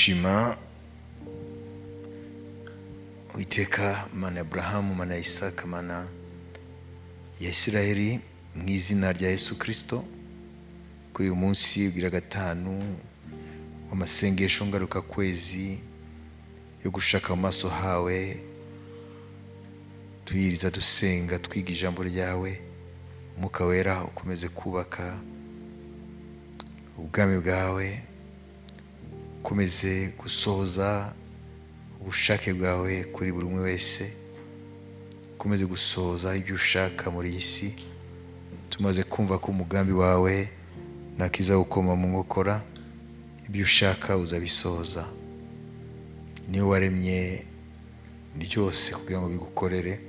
Turagushima Uwiteka, Mana ya Aburahamu, Mana ya Isaka, Mana ya Isiraheli, mu izina rya Yesu Kirisito, kuri uyu munsi ugira gatanu w'amasengesho ngarukakwezi yo gushaka mu maso hawe, tuyiriza, dusenga, twiga ijambo ryawe. Umwuka Wera ukomeze kubaka ubwami bwawe, ukomeze gusohoza ubushake bwawe kuri buri umwe wese, ukomeze gusohoza ibyo ushaka muri iyi si. Tumaze kumva ko umugambi wawe ntakiza gukoma mu nkokora, ibyo ushaka uzabisohoza. Niwe waremye byose kugira ngo bigukorere,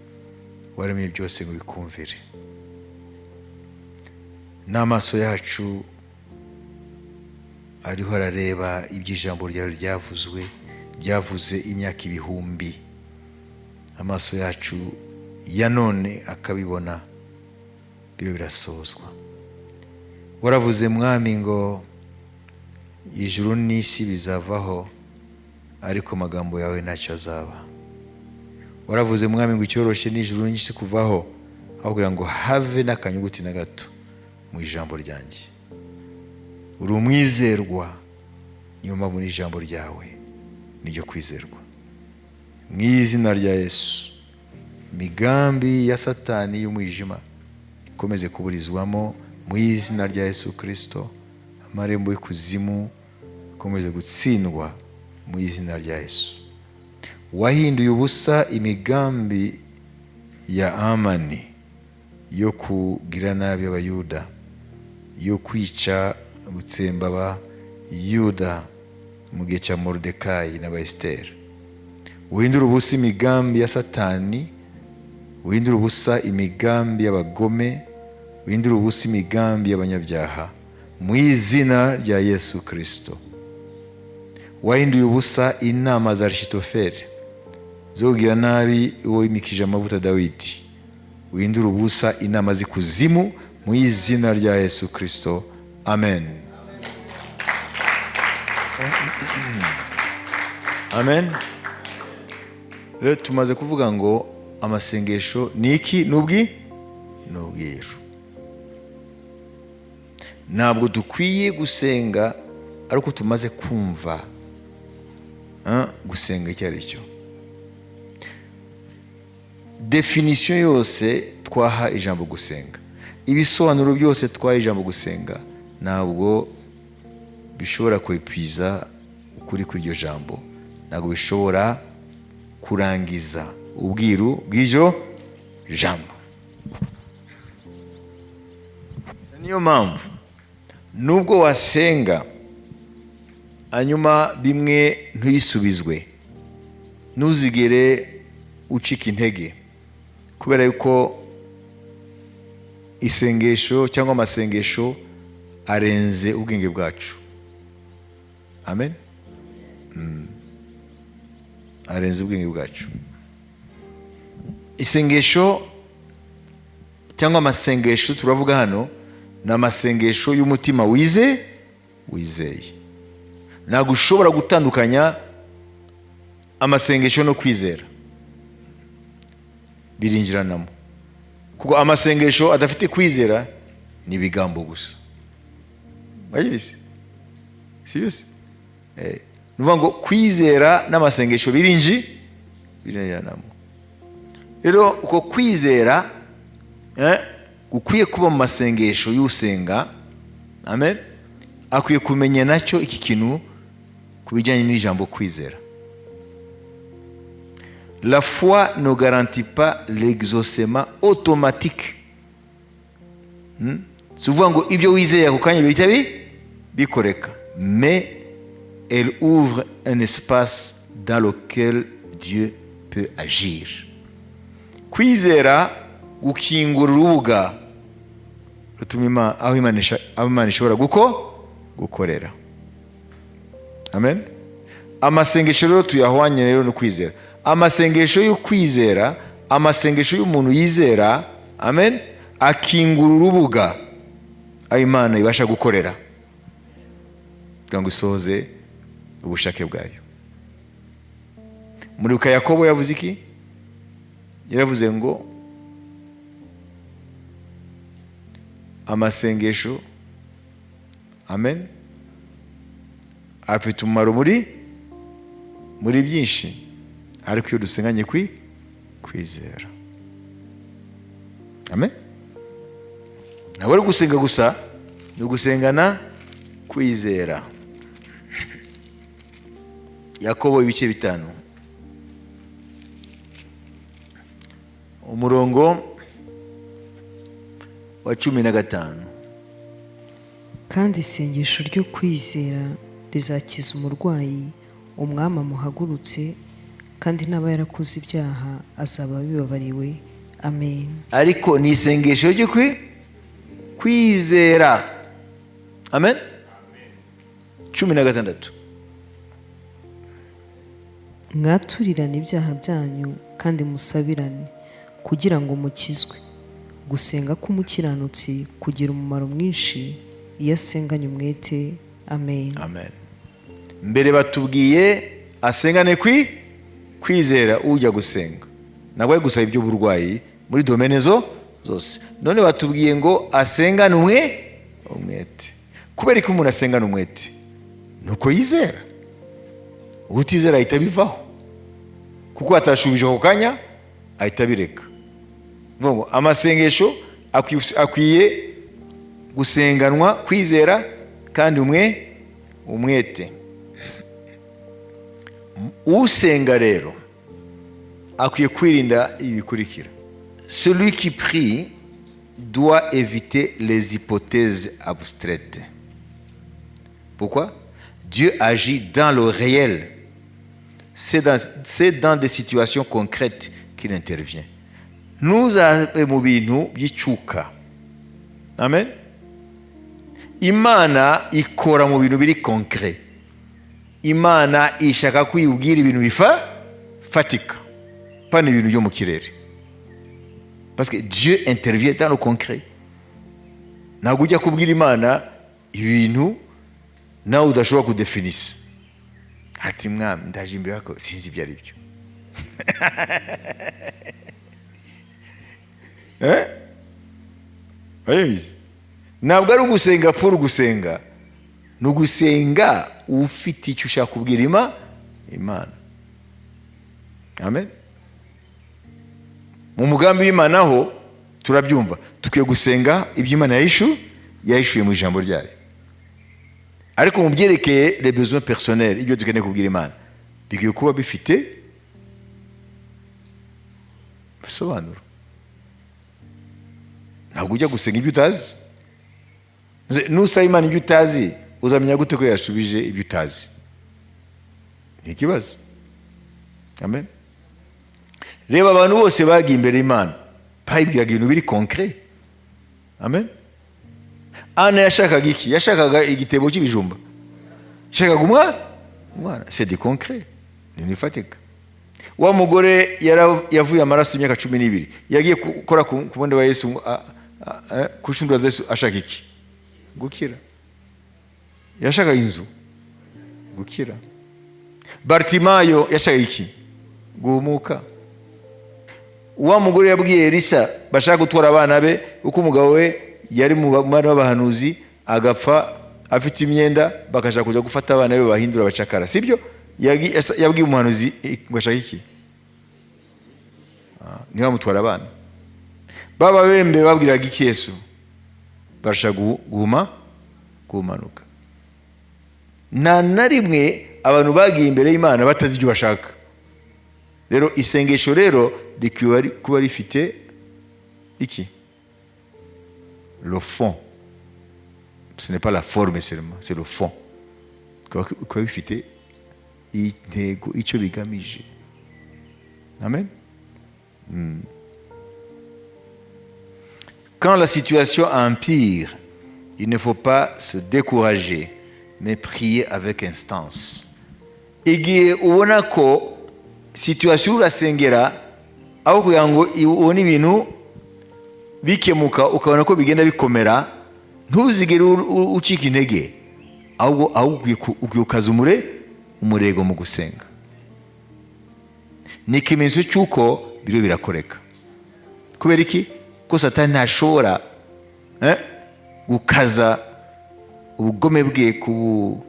waremye byose ngo bikumvire. N'amaso yacu ariho arareba ibyo ijambo ryawe ryavuzwe, ryavuze imyaka ibihumbi, amaso yacu ya none akabibona biro birasohozwa. Waravuze, Mwami, ngo ijuru n'isi bizavaho, ariko amagambo yawe ntacyo azaba. Waravuze, Mwami, ngo icyoroshye n'ijuru n'isi kuvaho aho kugira ngo have n'akanyuguti na gato mu ijambo ryanjye. Uri umwizerwa, niyo mpamvu n'ijambo ryawe niryo kwizerwa. Mu izina rya Yesu, imigambi ya Satani y'umwijima ikomeze kuburizwamo mu izina rya Yesu Kirisito. Amarembo y'ikuzimu akomeze gutsindwa mu izina rya Yesu. Wahinduye ubusa imigambi ya Amani yo kugira nabi Abayuda, yo kwica, gutsemba Abayuda mu gihe cya Moridekayi n'Abayesiteri. Uhindure ubusa imigambi ya Satani, uhindure ubusa imigambi y'abagome, uhindure ubusa imigambi y'abanyabyaha mu izina rya Yesu Kirisito. Wahinduye ubusa inama za Arishitofeli zo kugira nabi uwo wimikije amavuta Dawidi. Uhindure ubusa inama z'ikuzimu mu izina rya Yesu Kirisito. Amen, amen. Rero tumaze kuvuga ngo amasengesho ni iki? Ni ubwiru. Ntabwo dukwiye gusenga ariko tumaze kumva gusenga icyo ari cyo. Définition yose twaha ijambo gusenga, ibisobanuro byose twaha ijambo gusenga, ntabwo bishobora kwepwiza ukuri kw'iryo jambo, ntabwo bishobora kurangiza ubwiru bw'iryo jambo. Niyo mpamvu nubwo wasenga hanyuma bimwe ntuyisubizwe, ntuzigere ucika intege, kubera yuko isengesho cyangwa amasengesho arenze ubwenge bwacu. Amen. Arenze ubwenge bwacu. Isengesho cyangwa amasengesho turavuga hano ni amasengesho y'umutima wizeye. Ntabwo ushobora gutandukanya amasengesho no kwizera, birinjiranamo, kuko amasengesho adafite kwizera ni ibigambo gusa. Urabizi, si byo se? Ni ukuvuga ngo kwizera n'amasengesho birinjiranamo. Rero uko kwizera gukwiye kuba mu masengesho y'usenga, amen, akwiye kumenya nacyo iki kintu ku bijyanye n'ijambo kwizera. La foi ne garantit pas l'exaucement automatique. Si ukuvuga ngo ibyo wizeye ako kanya bihita bikoreka, mais elle ouvre un espace dans lequel Dieu peut agir. Kwizera gukingura urubuga rutuma aho Imana ishobora gukorera. Amen. Amasengesho rero tuyahwanye rero no kwizera. Amasengesho yo kwizera, amasengesho y'umuntu yizera, amen, akingura urubuga aho Imana ibasha gukorera kugira ngo isohoze. Ubushake bwayo. Muribuka Yakobo yavuze iki? Yaravuze ngo amasengesho, amen, afite umumaro muri byinshi, ariko iyo dusenganye kwizera. Amen. Ntabwo ari gusenga gusa, ni ugusengana kwizera. Yakobo ibice 5, umurongo wa 15. Kandi isengesho ryo kwizera rizakiza umurwayi, Umwami amuhagurutse, kandi n'aba yarakoze ibyaha azaba abibabariwe. Amen. Ariko ni isengesho ryo kwizera. Amen. 16. Mwaturirane ibyaha byanyu kandi musabirane kugira ngo mukizwe. Gusenga k'umukiranutsi kugira umumaro mwinshi iyo asenganye umwete. Amen. Amen. Mbere batubwiye asengane kwizera. Ujya gusenga ntabwo ari gusaba iby'uburwayi muri domaine zo zose. None batubwiye ngo asengane umwete. Kubera ko umuntu asengana umwete nuko yizera. Utizera ahita bivaho, kuko atashubije ako kanya ahita abireka. Ngo amasengesho akwiye gusenganwa kwizera kandi umwete. Usenga rero akwiye kwirinda ibi bikurikira. Celui qui prie doit éviter les hypothèses abstraites. Pourquoi? Dieu agit dans le réel. C'est dans des situations concrètes qu'il intervient. Ntuzabe mu bintu by'icyuka. Amen. Imana ikora mu bintu biri concret. Imana ishaka kwibwira ibintu bifatika, pas ibintu byo mu kirere, parce que Dieu intervient dans le concret. Ntabwo ujya kubwira Imana ibintu nawe udashobora kudefinisa. Ati: "Mwami, ndaje imbere yako, sinzi ibyo ari byo." Eh? Urabizi? Ntabwo ari ugusenga pour gusenga, ni ugusenga ufite icyo ushaka kubwira Imana. Amen. Mu mugambi w'Imana ho turabyumva, dukwiye gusenga ibyo Imana yahishuye mu ijambo ryayo. Ariko mu byerekeye les besoins personnels, ibyo dukeneye kubwira Imana bikwiye kuba bifite ibisobanuro. Ntabwo ujya gusenga ibyo utazi. Nusaba Imana ibyo utazi, uzamenya gute ko yashubije ibyo utazi? Ni ikibazo. Amen. Reba abantu bose bagiye imbere y'Imana, bayibwiraga ibintu biri concret. Amen. Ana yashakaga iki? Yashakaga igitebo cy'ibijumba? Yashakaga umwana. C'est du concret, ni ibintu bifatika. Wa mugore yavuye amaraso imyaka 12, yagiye gukora ku mwenda wa Yesu, ku nshundura za Yesu, ashaka iki? Gukira. Yashakaga inzu? Gukira. Bartimayo yashakaga iki? Guhumuka. Wa mugore yabwiye Elisa bashaka gutwara abana be, uko umugabo we yari mu bana b'abahanuzi agapfa afite imyenda, bakashaka kuja gufata abana be bahindura abacakara, sibyo? Yabwiye umuhanuzi ngo ashaka iki? Ntibamutwara abana. Baba bembe babwiraga iki Yesu? Barashaka guhumanuka. Nta na rimwe abantu bagiye imbere y'Imana batazi ibyo bashaka. Rero isengesho rero rikwiye kuba rifite iki? Le fond. Ce n'est pas la forme seulement, c'est le fond. Kuba bifite intego, icyo bigamije. Amen. Quand la situation empire, il ne faut pas se décourager, mais prier avec instance. Igihe ubona ko situation urasengera, aho kugira ngo ubone ibintu bikemuka, ukabona ko bigenda bikomera, ntuzigere ucika intege, ahubwo ukwiye ukaza Umurego mu gusenga ni ikimenyetso cy'uko biriho birakoreka. Kubera iki? Ko Satani ntashobora gukaza ubugome bwe ku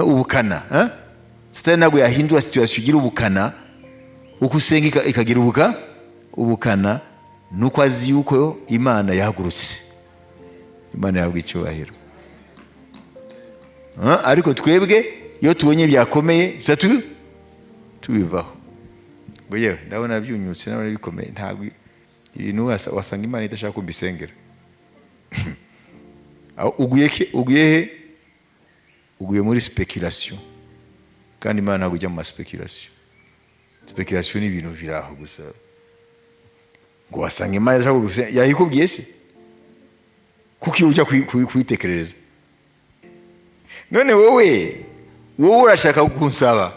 ubukana. Satani ntabwo yahindura situation igira ubukana, uko usenga ikagira ubukana, nuko azi yuko Imana yahagurutse. Imana yahabwa icyubahiro. Ariko twebwe iyo tubonye byakomeye tuba tubivaho ngo yewe, ndabona byunyutse, ndabona bikomeye, ntabwo ibintu wasanga Imana idashaka ko mbisengera. Aho uguye ke? Uguye he? Uguye muri speculation, kandi Imana ntabwo ujya mu ma speculation. Speculation ni ibintu biri aho gusa, ngo wasanga Imana idashaka ko yayikubwiye se? Kuko iyo ujya kuyitekerereza, none wowe urashaka kunsaba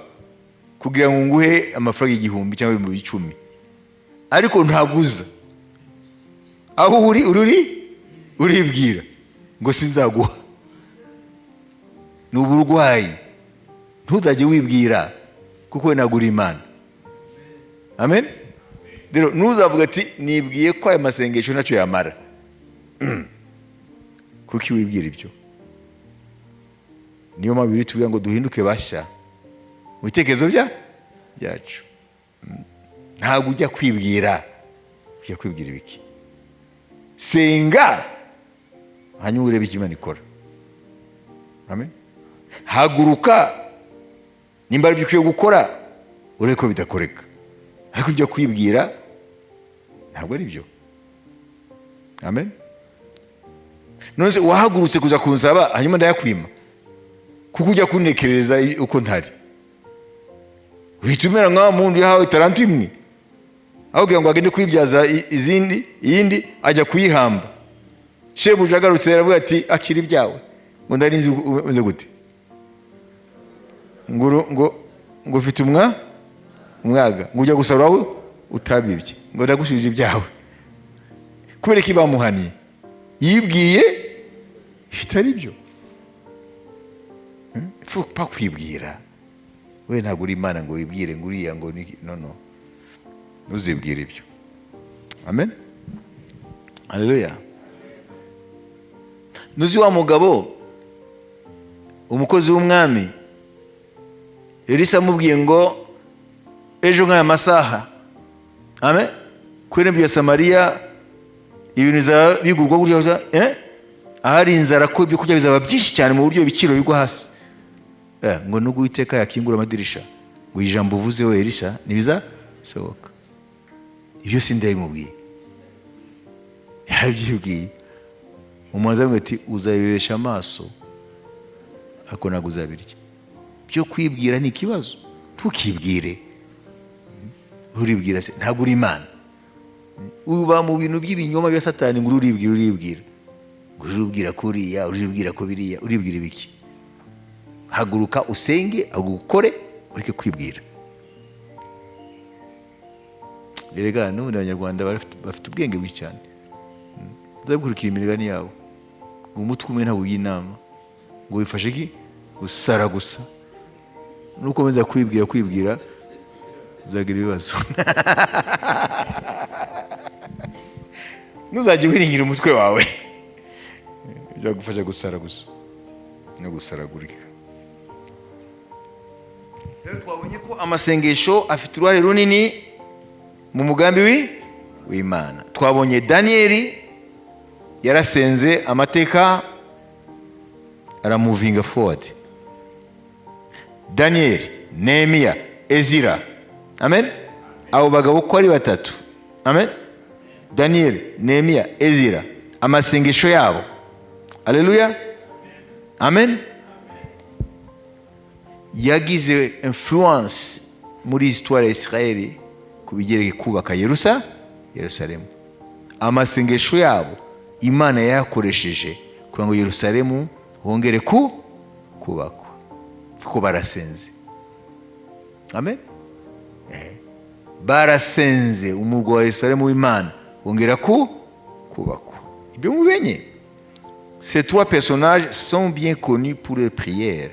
kugira ngo nguhe amafaranga 1000 cyangwa 10,000, ariko ntaguza aho uri uribwira ngo sinzaguha. Ni uburwayi. Ntuzajye wibwira, kuko we ntabwo uri Imana. Amen. Rero ntuzavuga ati nibwiye ko aya masengesho ntacyo yamara. Kuko iyo wibwira ibyo, niyo mpamvu biri tubwira ngo duhinduke bashya mu bitekerezo byacu. Ntabwo ujya kwibwira. Ujya kwibwira ibiki? Senga, hanyuma urebe icyo Imana ikora. Amen. Haguruka, nimba ari ibyo ukwiye gukora, urebe ko bidakoreka. Ariko ujya kwibwira ntabwo ari byo. Amen. None se wahagurutse kuza kunsaba, hanyuma ndayakwima kuko ujya kuntekerereza uko ntari? Uhita umera nka muntu yahawe taranto imwe, aho kugira ngo agende kuyibyaza izindi, iyindi ajya kuyihamba. Shebuja agarutse aravuga ati: "Akira ibyawe." Ngo ndari nzi umeze gute? Ngo ngo ufite umwaga, ngo ujya gusarura aho utabibye, ngo ndagusubije ibyawe. Kubera ko bamuhaniye yibwiye bitari byo. Pa kwibwira, we ntabwo uri Imana ngo wibwire ngo uriya ngo ni no, no, ntuzibwire ibyo. Amen, haleluya. Ntuzi wa mugabo, umukozi w'umwami, Elisa amubwiye ngo ejo nk'aya masaha, amen, ku irembo rya Samariya ibintu bizaba bigurwa gutya gutya, ahari inzara, ko ibyo kurya bizaba byinshi cyane mu buryo ibiciro bigwa hasi. Ngo nubwo Uwiteka yakingura amadirisha, ngo ijambo uvuze we Elisa ntibizashoboka. Ibyo si ndabimubwiye, yarabyibwiye. Umuhanzi aramubwira ati: "Uzabirebesha amaso, ariko ntabwo uzabirya." Byo kwibwira ni ikibazo. Ntukibwire. Uribwira se? Ntabwo uri Imana. Uba mu bintu by'ibinyoma bya Satani, ngo uribwira, uribwira ngo uribwira ko uriya, uribwira ko biriya, uribwira ibiki? Haguruka usenge, ukore, ureke kwibwira. Erega n'ubundi Abanyarwanda bafite ubwenge bwinshi cyane. Uzabikurikira imigani yabo, ngo umutwe umwe ntabwo ujya inama, ngo wifashe iki? Gusara gusa. Nukomeza kwibwira, kwibwira, uzagira ibibazo. Ntuzajye wiringira umutwe wawe, bizagufasha gusara gusa no gusaragurika. Rero twabonye ko amasengesho afite uruhare runini mu mugambi w'Imana. Twabonye Daniyeli yarasenze, amateka aramuvinga forward. Daniyeli, Nehemiya, Ezira, amen. Abo bagabo uko ari batatu, amen, Daniyeli, Nehemiya, Ezira, amasengesho yabo, aleluya, amen, yagize influence muri histoire ya Israel ku bigereye kubaka Yerusalemu. Amasengesho yabo Imana yayakoresheje kugira ngo Yerusalemu hongere kubakwa, kuko barasenze. Amen. Barasenze, umurwa wa Yerusalemu w'Imana wongera kubakwa. Ibyo mubenye. Ces trois personnages sont bien connus pour leurs prières.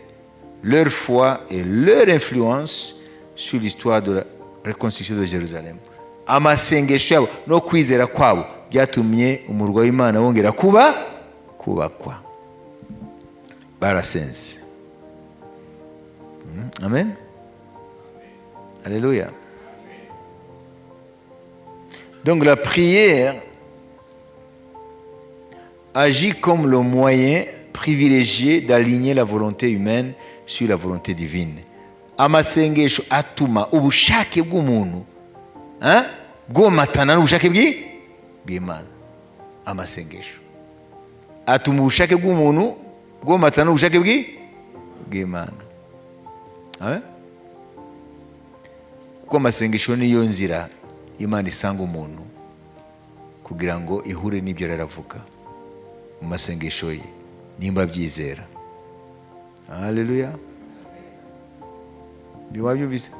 leur foi et leur influence sur l'histoire de la reconstruction de Jérusalem. Amasengesho yabo no kwizera kwabo byatumye umurwa w'Imana wongera kuba kubakwa. Barasenze. Amen, alléluia. Donc la prière agit comme le moyen privilégié d'aligner la volonté humaine sur la volonté divine. Amasengesho atuma ubushake bw'umuntu, hein, bwomatana n'ubushake bw'Imana. Amasengesho atuma ubushake bw'umuntu bwomatana n'ubushake bw'Imana. Amen? Kuko amasengesho niyo nzira Imana isanga umuntu kugira ngo ihure n'ibyo aravuga mu masengesho ye, nimba abyizera. Haleluya! Wabyumvise?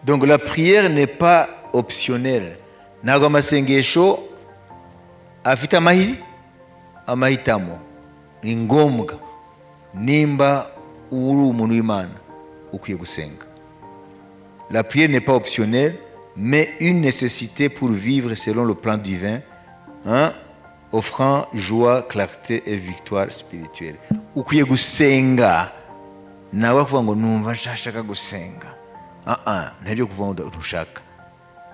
Donc la prière n'est pas optionnelle. Ntabwo amasengesho afite amahitamo. Ni ngombwa. Nimba uri umuntu w'Imana, ukwiye gusenga. La prière n'est pas optionnelle, mais une nécessité pour vivre selon le plan divin, hein, offrant joie, clarté et victoire spirituelle. Ukwiye gusenga. Nawe kuvuga ngo numva nshaka gusenga, ah ah, ntabyo kuvuga ngo ntushaka.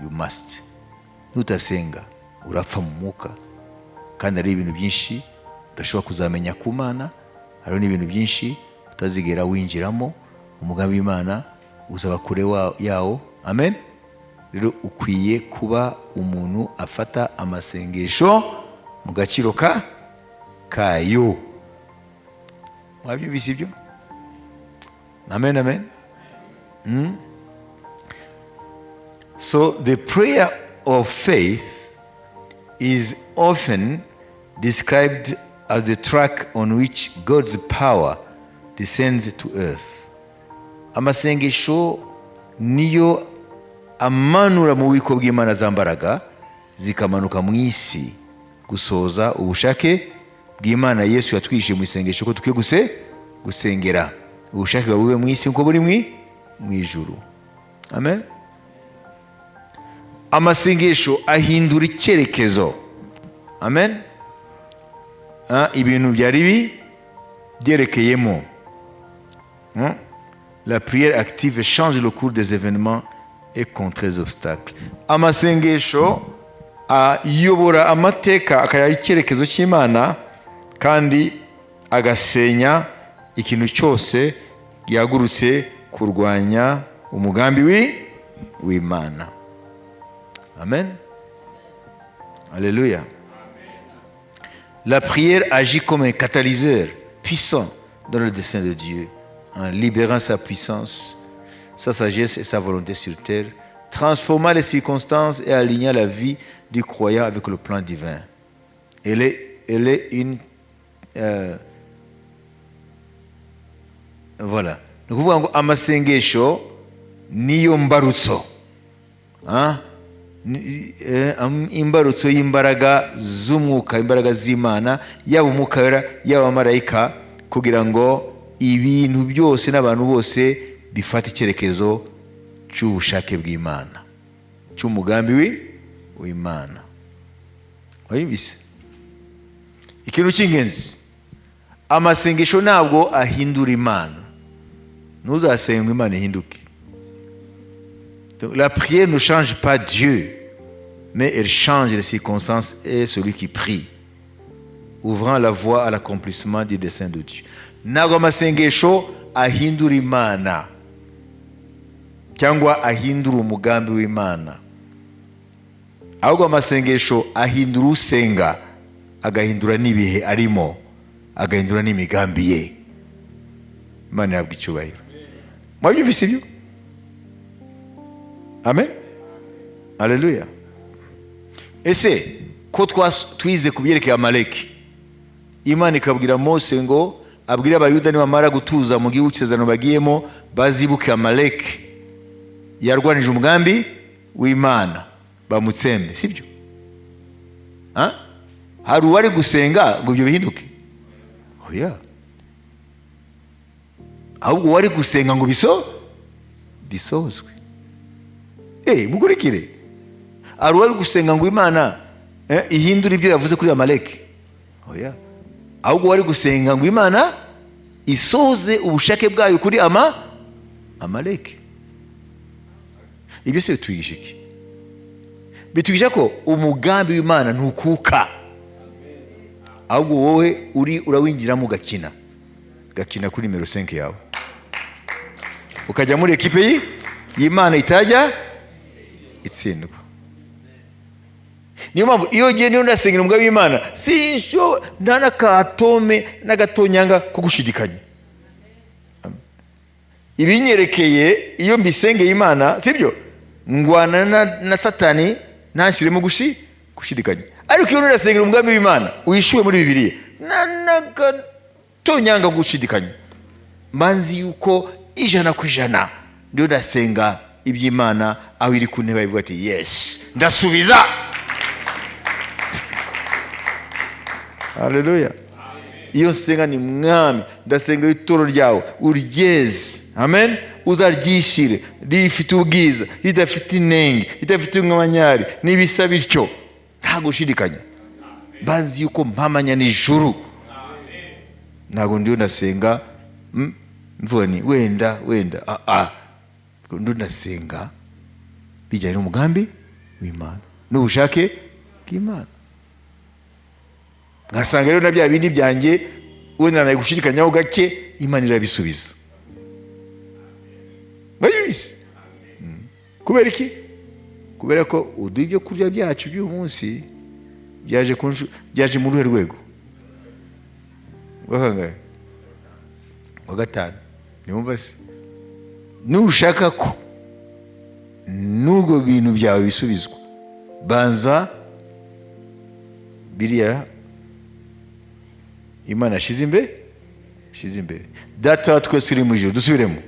You must. Nutasenga urapfa mu mwuka, kandi hari ibintu byinshi udashobora kuzamenya ku Mana, hariho n'ibintu byinshi utazigera winjiramo. Umugambi w'Imana uzaba kure yawo. Amen. Rero ukwiye kuba umuntu afata amasengesho mu gaciro ka kayo. Wabyumvise ibyo? Amen, amen. So the prayer of faith is often described as the track on which God's power descends to earth. Amasengesho niyo amanura mu bubiko bw'Imana za mbaraga zikamanuka mu isi gusohoza ubushake bw'Imana. Yesu yatwigishije mu isengesho ko dukwiye gusengera ubushake bwawe bube mu isi nkuko buri mu ijuru. Amen. Amasengesho ahindura icyerekezo. Amen. Ah, ibintu byari byerekeyemo. La prière active change le cours des événements et contre les obstacles. Amasengesho ayobora amateka, akayaha icyerekezo cy'Imana, kandi agasenya ikintu cyose gihagurutse kurwanya umugambi w'Imana. Amen, alléluia. La prière agit comme un catalyseur puissant dans le dessein de Dieu en libérant sa puissance, sa sagesse et sa volonté sur terre, transformant les circonstances et alignant la vie du croyant avec le plan divin. Elle est une voilà. Ni ukuvuga ngo amasengesho niyo mbarutso. Ah? Imbarutso y'imbaraga z'umwuka, imbaraga z'Imana, yaba Umwuka Wera, yaba abamarayika, kugira ngo ibintu byose n'abantu bose bifate icyerekezo cy'ubushake bw'Imana, cy'umugambi w'Imana. Wayumvise? Ikintu cy'ingenzi, amasengesho ntabwo ahindura Imana. Ntuzasenga Imana ihinduke. Donc, la prière ne change pas Dieu, mais elle change les circonstances et celui qui prie, ouvrant la voie à l'accomplissement du dessein de Dieu. Ntabwo amasengesho ahindura Imana cyangwa ahindura umugambi w'Imana, ahubwo amasengesho ahindura usenga, agahindura n'ibihe arimo, agahindura n'imigambi ye. Imana ihabwa icyubahiro. Mwabyumvise ibyo? Amen, aleluya. Ese ko twize ku byerekeye Amaleki, Imana ikabwira Mose ngo abwire Abayuda nibamara gutuza mu gihugu cy'isezerano bagiyemo bazibuke Amaleki yarwanije umugambi w'Imana, bamutsembe, sibyo? Ha? Hari uwari gusenga ngo ibyo bihinduke? Oya. Ahubwo wari gusenga ngo bisozwe. Mukurikire, hari uwari gusenga ngo Imana ihindure ibyo yavuze kuri Amaleki? Oya, ahubwo wari gusenga ngo Imana isoze ubushake bwayo kuri Amaleki. Ibyo se bitwigisha iki? Bitwigisha ko umugambi w'Imana ntukuka, ahubwo wowe uri urawinjiramo, ugakina gakina kuri nimero 5 yawe, ukajya muri ekipe y'Imana itajya itsindwa. Niyo mpamvu iyo ugiye, niyo ndasengera umugambi w'Imana, sinsho nta n'akatome n'agatonyanga ko gushidikanya. Ibinyerekeye, iyo mbisengeye Imana, sibyo, ngwana na Satani ntashyiremo gushidikanya. Ariko iyo ndasengera umugambi w'Imana wishyuwe muri Bibiliya, nta n'agatonyanga gushidikanya, mba nzi yuko 100% ndiyo ndasenga iby'Imana aho iri ku ntebe ivuga ati: "Yes, ndasubiza." Haleluya! Iyo nsenga ni: "Mwami, ndasenga ituro ryawe uryeze, amen, uzaryishyire rifite ubwiza, ridafite inenge, ridafite umwanyari n'ibisa bityo," nta gushidikanya. Banzi yuko mpamanya n'ijuru. Ntabwo ndiyo ndasenga mvuga ni wenda wenda, ah ah, ndiyo ndasenga bijyanye n'umugambi w'Imana n'ubushake bw'Imana. Ngasanga rero na bya bindi byanjye wenda nawe gushidikanyaho gake, Imana irabisubiza. Babizi kubera iki? Kubera ko uduha ibyo kurya byacu by'uyu munsi. Byaje mu ruhe rwego? Rwa kangahe? Wa gatanu. Niwumva se, nushaka ko n'ubwo bintu byawe bisubizwa, banza biriya Imana yashyize imbere, yashyize imbere. Data wa twese uri mu ijuru, dusubiremo,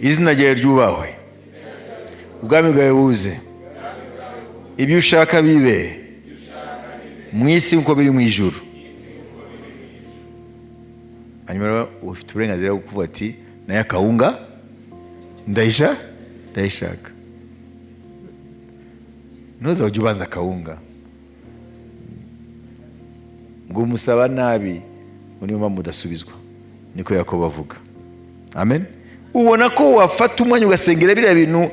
izina ryawe ryubahwe, ubwami bwawe buze, ibyo ushaka bibe mu isi nk'uko biri mu ijuru. Hanyuma rero ufite uburenganzira bwo kuvuga ati: "Nayo akawunga ndayishaka." Ntuza ujye ubanza akawunga ngo umusaba nabi, ngo niyo mpamvu udasubizwa. Niko Yakobo avuga. Amen. Ubona ko wafata umwanya ugasengera biriya bintu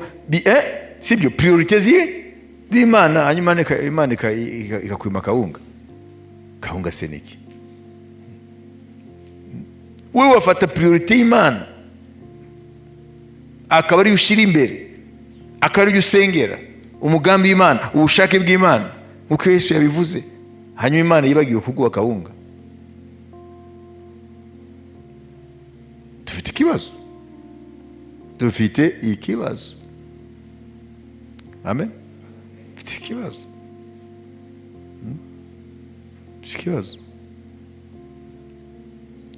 sibyo priorité ziye z'Imana, hanyuma Imana ikakwima akawunga. Kawunga se niki? Wowe wafata priorité y'Imana, akaba ariyo ushyira imbere, akaba ariyo usengera, umugambi w'Imana, ubushake bw'Imana, nk'uko Yesu yabivuze, hanyuma Imana yibagiwe kuguha akawunga? Dufite ikibazo, dufite ikibazo. Amen. Dufite ikibazo. Dufite ikibazo.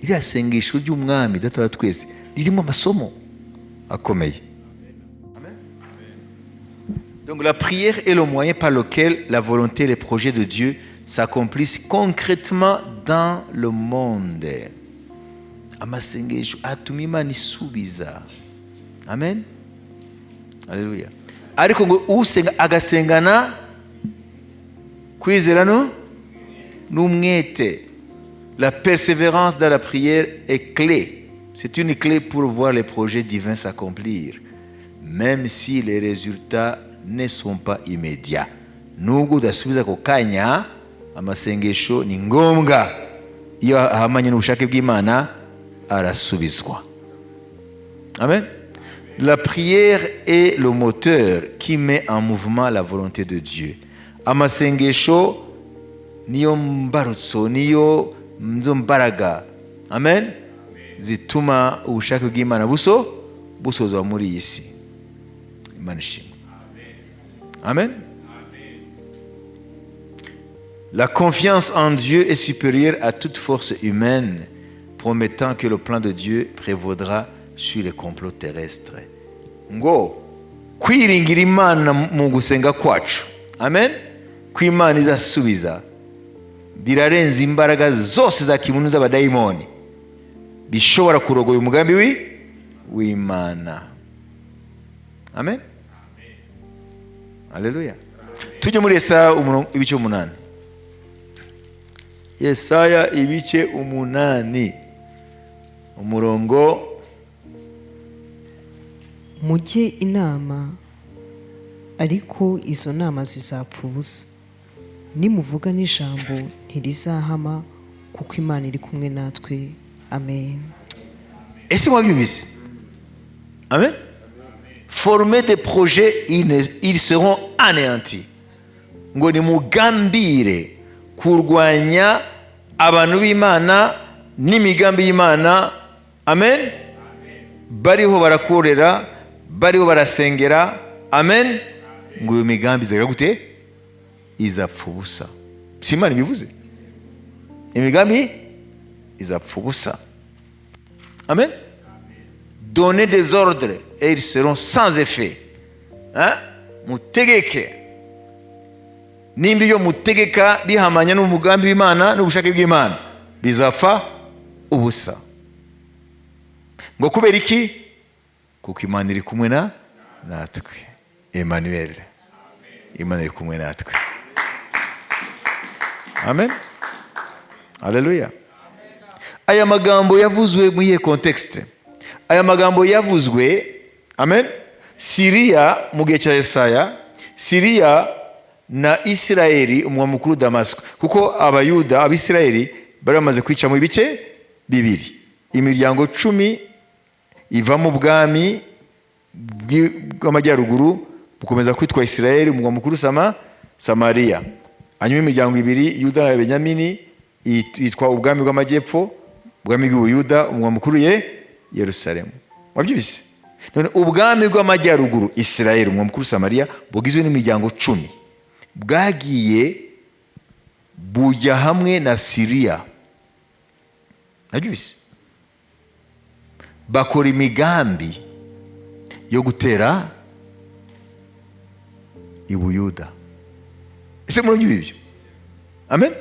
Iriya sengesho ry'umwami, Data wa twese, ririmo amasomo akomeye. Donc la prière est le moyen par lequel la volonté et les projets de Dieu s'accomplissent concrètement dans le monde. Amasengesho atuma Imana isubiza. Amen, haleluya. Ariko ngo usenga agasengana kwizera no n'umwete. La persévérance dans la prière est clé, c'est une clé pour voir les projets divins s'accomplir, même si les résultats ne sont pas immédiats. Nubwo udasubiza ako kanya, amasengesho ni ngombwa. Iyo ahamanye n'ubushake bw'Imana, arasubizwa. Amen. La prière est le moteur qui met en mouvement la volonté de Dieu. Amasengesho niyo mbarutso, niyo nzo mbaraga, amen, zituma ubushake bw'Imana busozwa muri iyi si. Imana ishimwe. Amen. La confiance en Dieu est supérieure à toute force humaine, promettant que le plan de Dieu prévaudra sur les complots terrestres. Ngo kwiringira Imana mu gusenga kwacu, amen, ko Imana izasubiza, birarenze imbaraga zose za kimuntu, z'abadayimoni. Bishobora kurogoya umugambi w'Imana. Amen, haleluya. Tujye muri Yesaya ibice 8. Yesaya ibice 8, umurongo. Mujye inama, ariko izo nama zizapfa ubusa. Nimuvuga n'ijambo, ntirizahama, kuko Imana iri kumwe natwe. Amen. Ese mwabyumvise? Amen. Former des projets, ils seront anéantis. Ngo nimugambire kurwanya abantu b'Imana n'imigambi y'Imana, amen, bariho barakorera, bariho barasengera, amen, ngo iyo migambi izagira gute? Izapfa ubusa. Si Imana ibivuze? Imigambi izapfa ubusa. Amen. Donnez des ordres et ils seront sans effet. Hein? Mutegeke, nimba ibyo mutegeka bihamanya n'umugambi w'Imana n'ubushake bw'Imana, bizapfa ubusa. Ngo kubera iki? Kuko Imana iri kumwe na natwe. Emmanuel, Imana iri kumwe natwe. Amen, haleluya. Aya magambo yavuzwe mu iyihe contexte? Aya magambo yavuzwe, amen, Siriya mu gihe cya Yesaya, Siriya na Isirayeli, umurwa mukuru Damasiko, kuko Abayuda, Abisirayeli bari bamaze kwicamo ibice bibiri. Imiryango 10 iva mu bwami bw'amajyaruguru, bukomeza kwitwa Isirayeli, umurwa mukuru Samariya. Hanyuma imiryango ibiri, Yuda na Benyamini, yitwa ubwami bw'amajyepfo, ubwami bw'Ubuyuda, umurwa mukuru ye Yerusalemu. Wabyumvise? None ubwami bw'amajyaruguru, Isirayeli, umurwa mukuru Samariya, bugizwe n'imiryango 10, bwagiye bujya hamwe na Siriya. Nabyumvise? Bakora imigambi yo gutera i Buyuda. Ese murabyumva ibyo? Amen.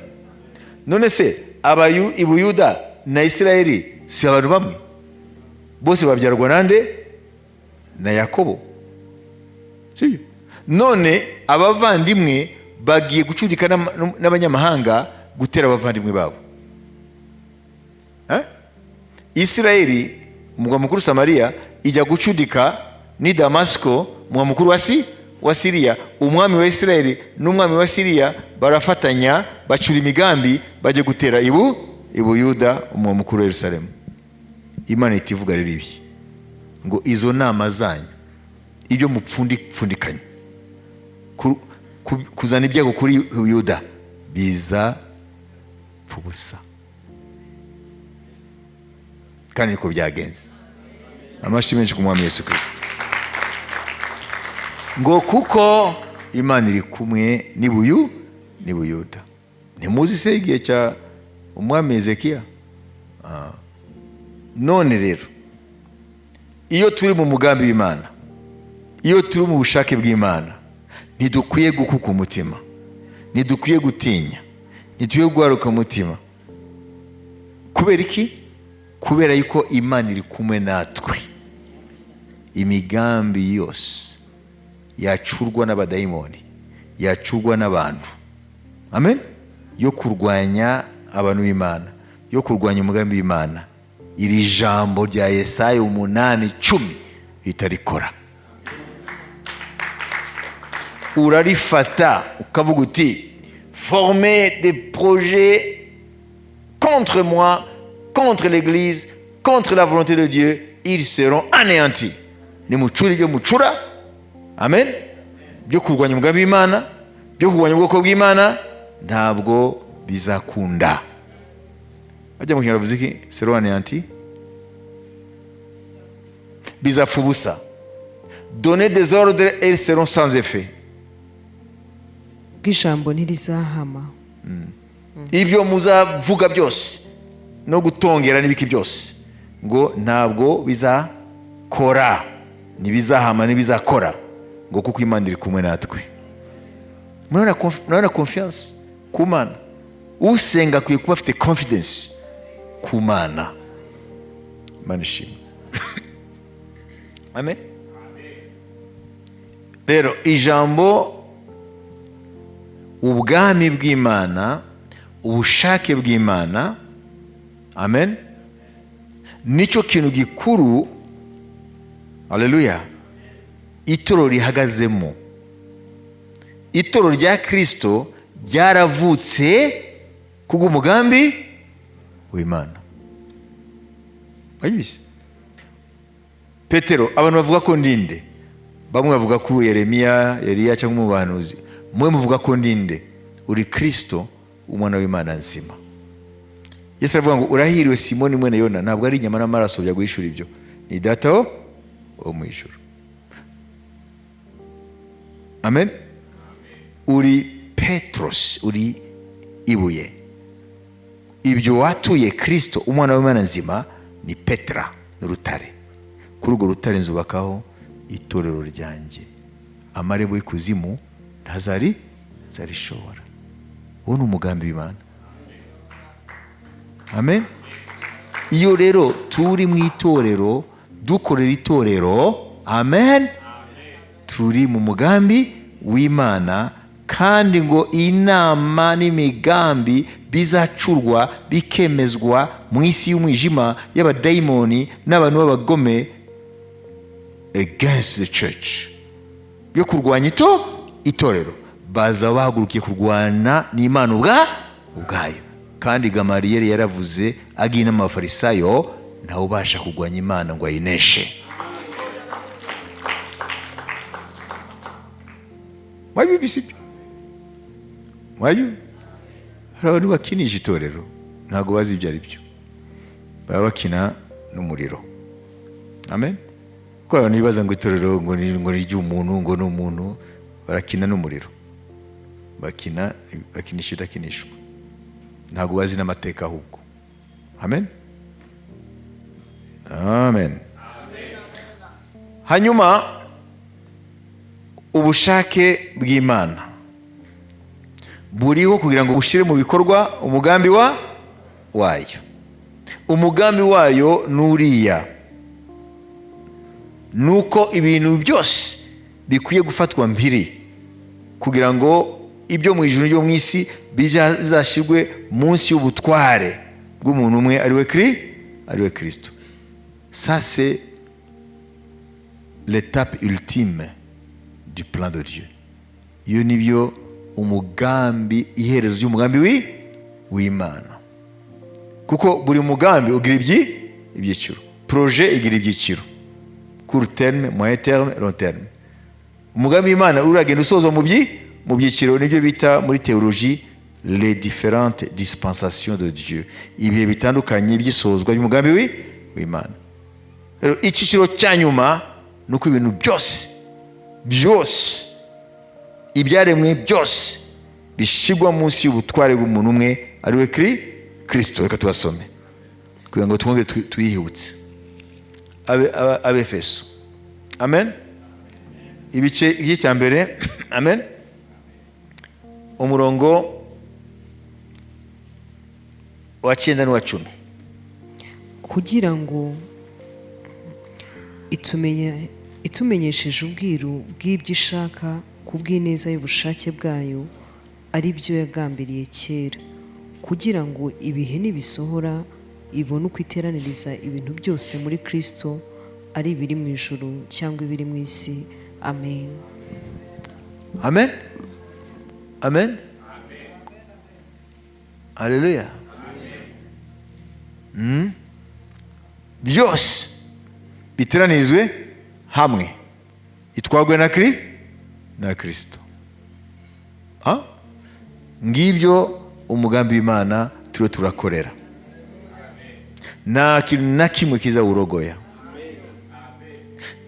None se abayu i Buyuda na Isirayeli si abantu bamwe? Bose babyarwa nande? Na Yakobo, sibyo? None abavandimwe bagiye gucudika n'abanyamahanga gutera abavandimwe babo. Eh? Isirayeli, umurwa mukuru Samariya, ijya gucudika ni Damasiko, umurwa mukuru wa Siriya. Umwami wa Isirayeli n'umwami wa Siriya barafatanya, bacura imigambi, bajya gutera i Buyuda, umurwa mukuru wa Yerusalemu. Imana ihita ivuga rero ibi, ngo izo nama zanyu, ibyo mupfundikanye kuzana ibyago kuri Yuda, biza ubusa. Kandi niko byagenze. Amashyi menshi ku Mwami Yesu Kirisito. Ngo kuko Imana iri kumwe n'Ibuyuda. Ntimuzi se igihe cya umwami Hezekiya? Ah. None rero iyo turi mu mugambi w'Imana, iyo turi mu bushake bw'Imana, ntidukwiye gukuka umutima, ntidukwiye gutinya, ntidukwiye guharuka umutima. Kubera iki? Kubera yuko Imana iri kumwe natwe. Imigambi yose yacurwa n'abadayimoni, yacurwa n'abantu, amen, yo kurwanya abantu b'Imana, yo kurwanya umugambi w'Imana, iri jambo rya Yesaya 8:10 ritarikora. Urarifata ukavuga uti: "Former des projets contre moi, contre l'église, contre la volonté de Dieu, ils seront anéantis." Nimucura ibyo mucura, amen, byo kurwanya umugambi w'Imana, byo kurwanya ubwoko bw'Imana, ntabwo bizakunda. Bajya mu Kinyarwanda bavuze iki? Seront anéantis, bizapfa ubusa. Donner des ordres et ils seront sans effet. Bw'ijambo ntirizahama. Ibyo muzavuga byose no gutongera n'ibiki byose, ngo ntabwo bizakora, ntibizahama, ntibizakora, ngo kuko Imana iri kumwe natwe. Murabona confiance ku Mana? Usenga akwiye kuba afite confidence ku Mana. Imana ishimwe. Amen. Rero ijambo ubwami bw'Imana, ubushake bw'Imana, amen, nicyo kintu gikuru, haleluya, itorero rihagazemo. Itorero rya Kirisito ryaravutse kubw'umugambi w'Imana. Wabizi, Petero, abantu bavuga ko ndinde? Bamwe bavuga ko Yeremiya, Eliya cyangwa umuhanuzi. Mwe muvuga ko ndinde? Uri Kirisito, umwana w'Imana nzima. Yesu aravuga ngo: "Urahiriwe Simoni mwene Yona, ntabwo ari inyama n'amaraso byaguhishura ibyo, ni Data wo mu ijuru." Amen. Uri Petros, uri ibuye. Ibyo watuye Kirisito, umwana w'Imana nzima, ni Petra, ni urutare. Kuri urwo rutare nzubakaho itorero ryanjye, amarembo y'ikuzimu ntazari zarishobora. Uwo ni umugambi w'Imana. Amen. Iyo rero turi mu itorero, dukorera itorero, amen, turi mu mugambi w'Imana. Kandi ngo inama n'imigambi bizacurwa, bikemezwa mu isi y'umwijima y'abadayimoni n'abantu b'abagome against the church, yo kurwanya itorero, baza bahagurukiye kurwana n'Imana ubwayo. Kandi Gamariyeri yaravuze, agira inama abafarisayo: "Ntawe ubasha kurwanya Imana ngo ayineshe." Wabyumvise ibyo? Wabyumva? Hari abantu bakinisha itorero, ntabwo bazi ibyo ari byo, baba bakina n'umuriro. Amen. Kuko abantu bibaza ngo itorero ngo ni iry'umuntu, ngo ni umuntu, barakina n'umuriro, bakina, bakinisha idakinishwa, ntabwo bazi n'amateka ahubwo. Amen, amen. Hanyuma ubushake bw'Imana buriho kugira ngo bushyire mu bikorwa umugambi wayo. Umugambi wayo n'uriya ni uko ibintu byose bikwiye gufatwa mpiri kugira ngo ibyo mu ijuru n'ibyo mu isi bizashyirwe munsi y'ubutware bw'umuntu umwe, ariwe Kirisito. Ça, c'est l'étape ultime du plan de Dieu. Iyo nibyo umugambi, iherezo ry'umugambi w'Imana, kuko buri mugambi ugira ibyiciro. Projet igira ibyiciro: court terme, moyen terme, long terme. Umugambi w'Imana uragenda usozwa mu byiciro, nibyo bita muri théologie les différentes dispensations de Dieu, ibihe bitandukanye by'isozwa ry'umugambi w'Imana. Rero icyiciro cya nyuma ni uko ibintu byose byose, ibyaremwe byose, bishyirwa munsi y'ubutware bw'umuntu umwe, ariwe Kirisito. Reka tubasome kugira ngo twongere twihutse. Abefeso, amen, igice cya mbere, amen, umurongo wa 9 n'uwa 10. Kugira ngo itumenyesheje ubwiru bw'ibyo ishaka ku bw'ineza y'ubushake bwayo, ari byo yagambiriye kera, kugira ngo ibihe nibisohora ibone uko iteraniriza ibintu byose muri Kristo, ari ibiri mu ijuru cyangwa ibiri mu isi. Amen. Amen, amen, haleluya. Byose biteranirizwe hamwe, itwagwe na Kirisito. Ah? Ngibyo umugambi w'Imana turiho turakorera. Nta kintu na kimwe kizawurogoya,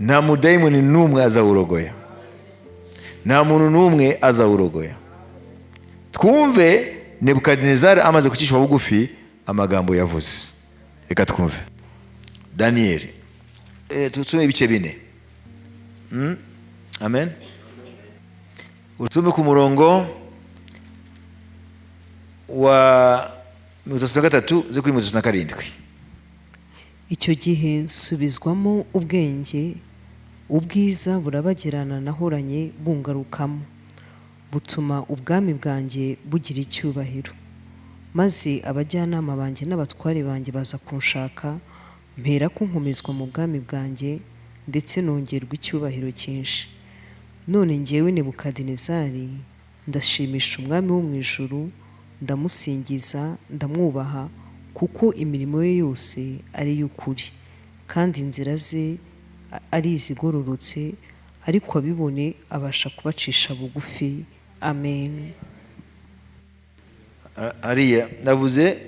nta mudayimoni n'umwe azawurogoya, nta muntu n'umwe azawurogoya. Twumve Nebukadinezari amaze gucishwa bugufi, amagambo yavuze. Reka twumve Daniyeli. Tusome ibice 4. Amen. Usome ku murongo wa 33 zo kuri 37. Icyo gihe nsubizwamo ubwenge, ubwiza burabagirana nahoranye bungarukamo, butuma ubwami bwanjye bugira icyubahiro. Maze abajyanama banjye n'abatware banjye baza kunshaka, mpera ko nkomezwa mu bwami bwanjye, ndetse nongerwa icyubahiro cyinshi. None ngewe Nebukadinezari ndashimisha Umwami wo mu ijuru, ndamusingiza, ndamwubaha, kuko imirimo ye yose ari iy'ukuri kandi inzira ze ari izigororotse, ariko abibone abasha kubacisha bugufi. Amen. Hariya navuze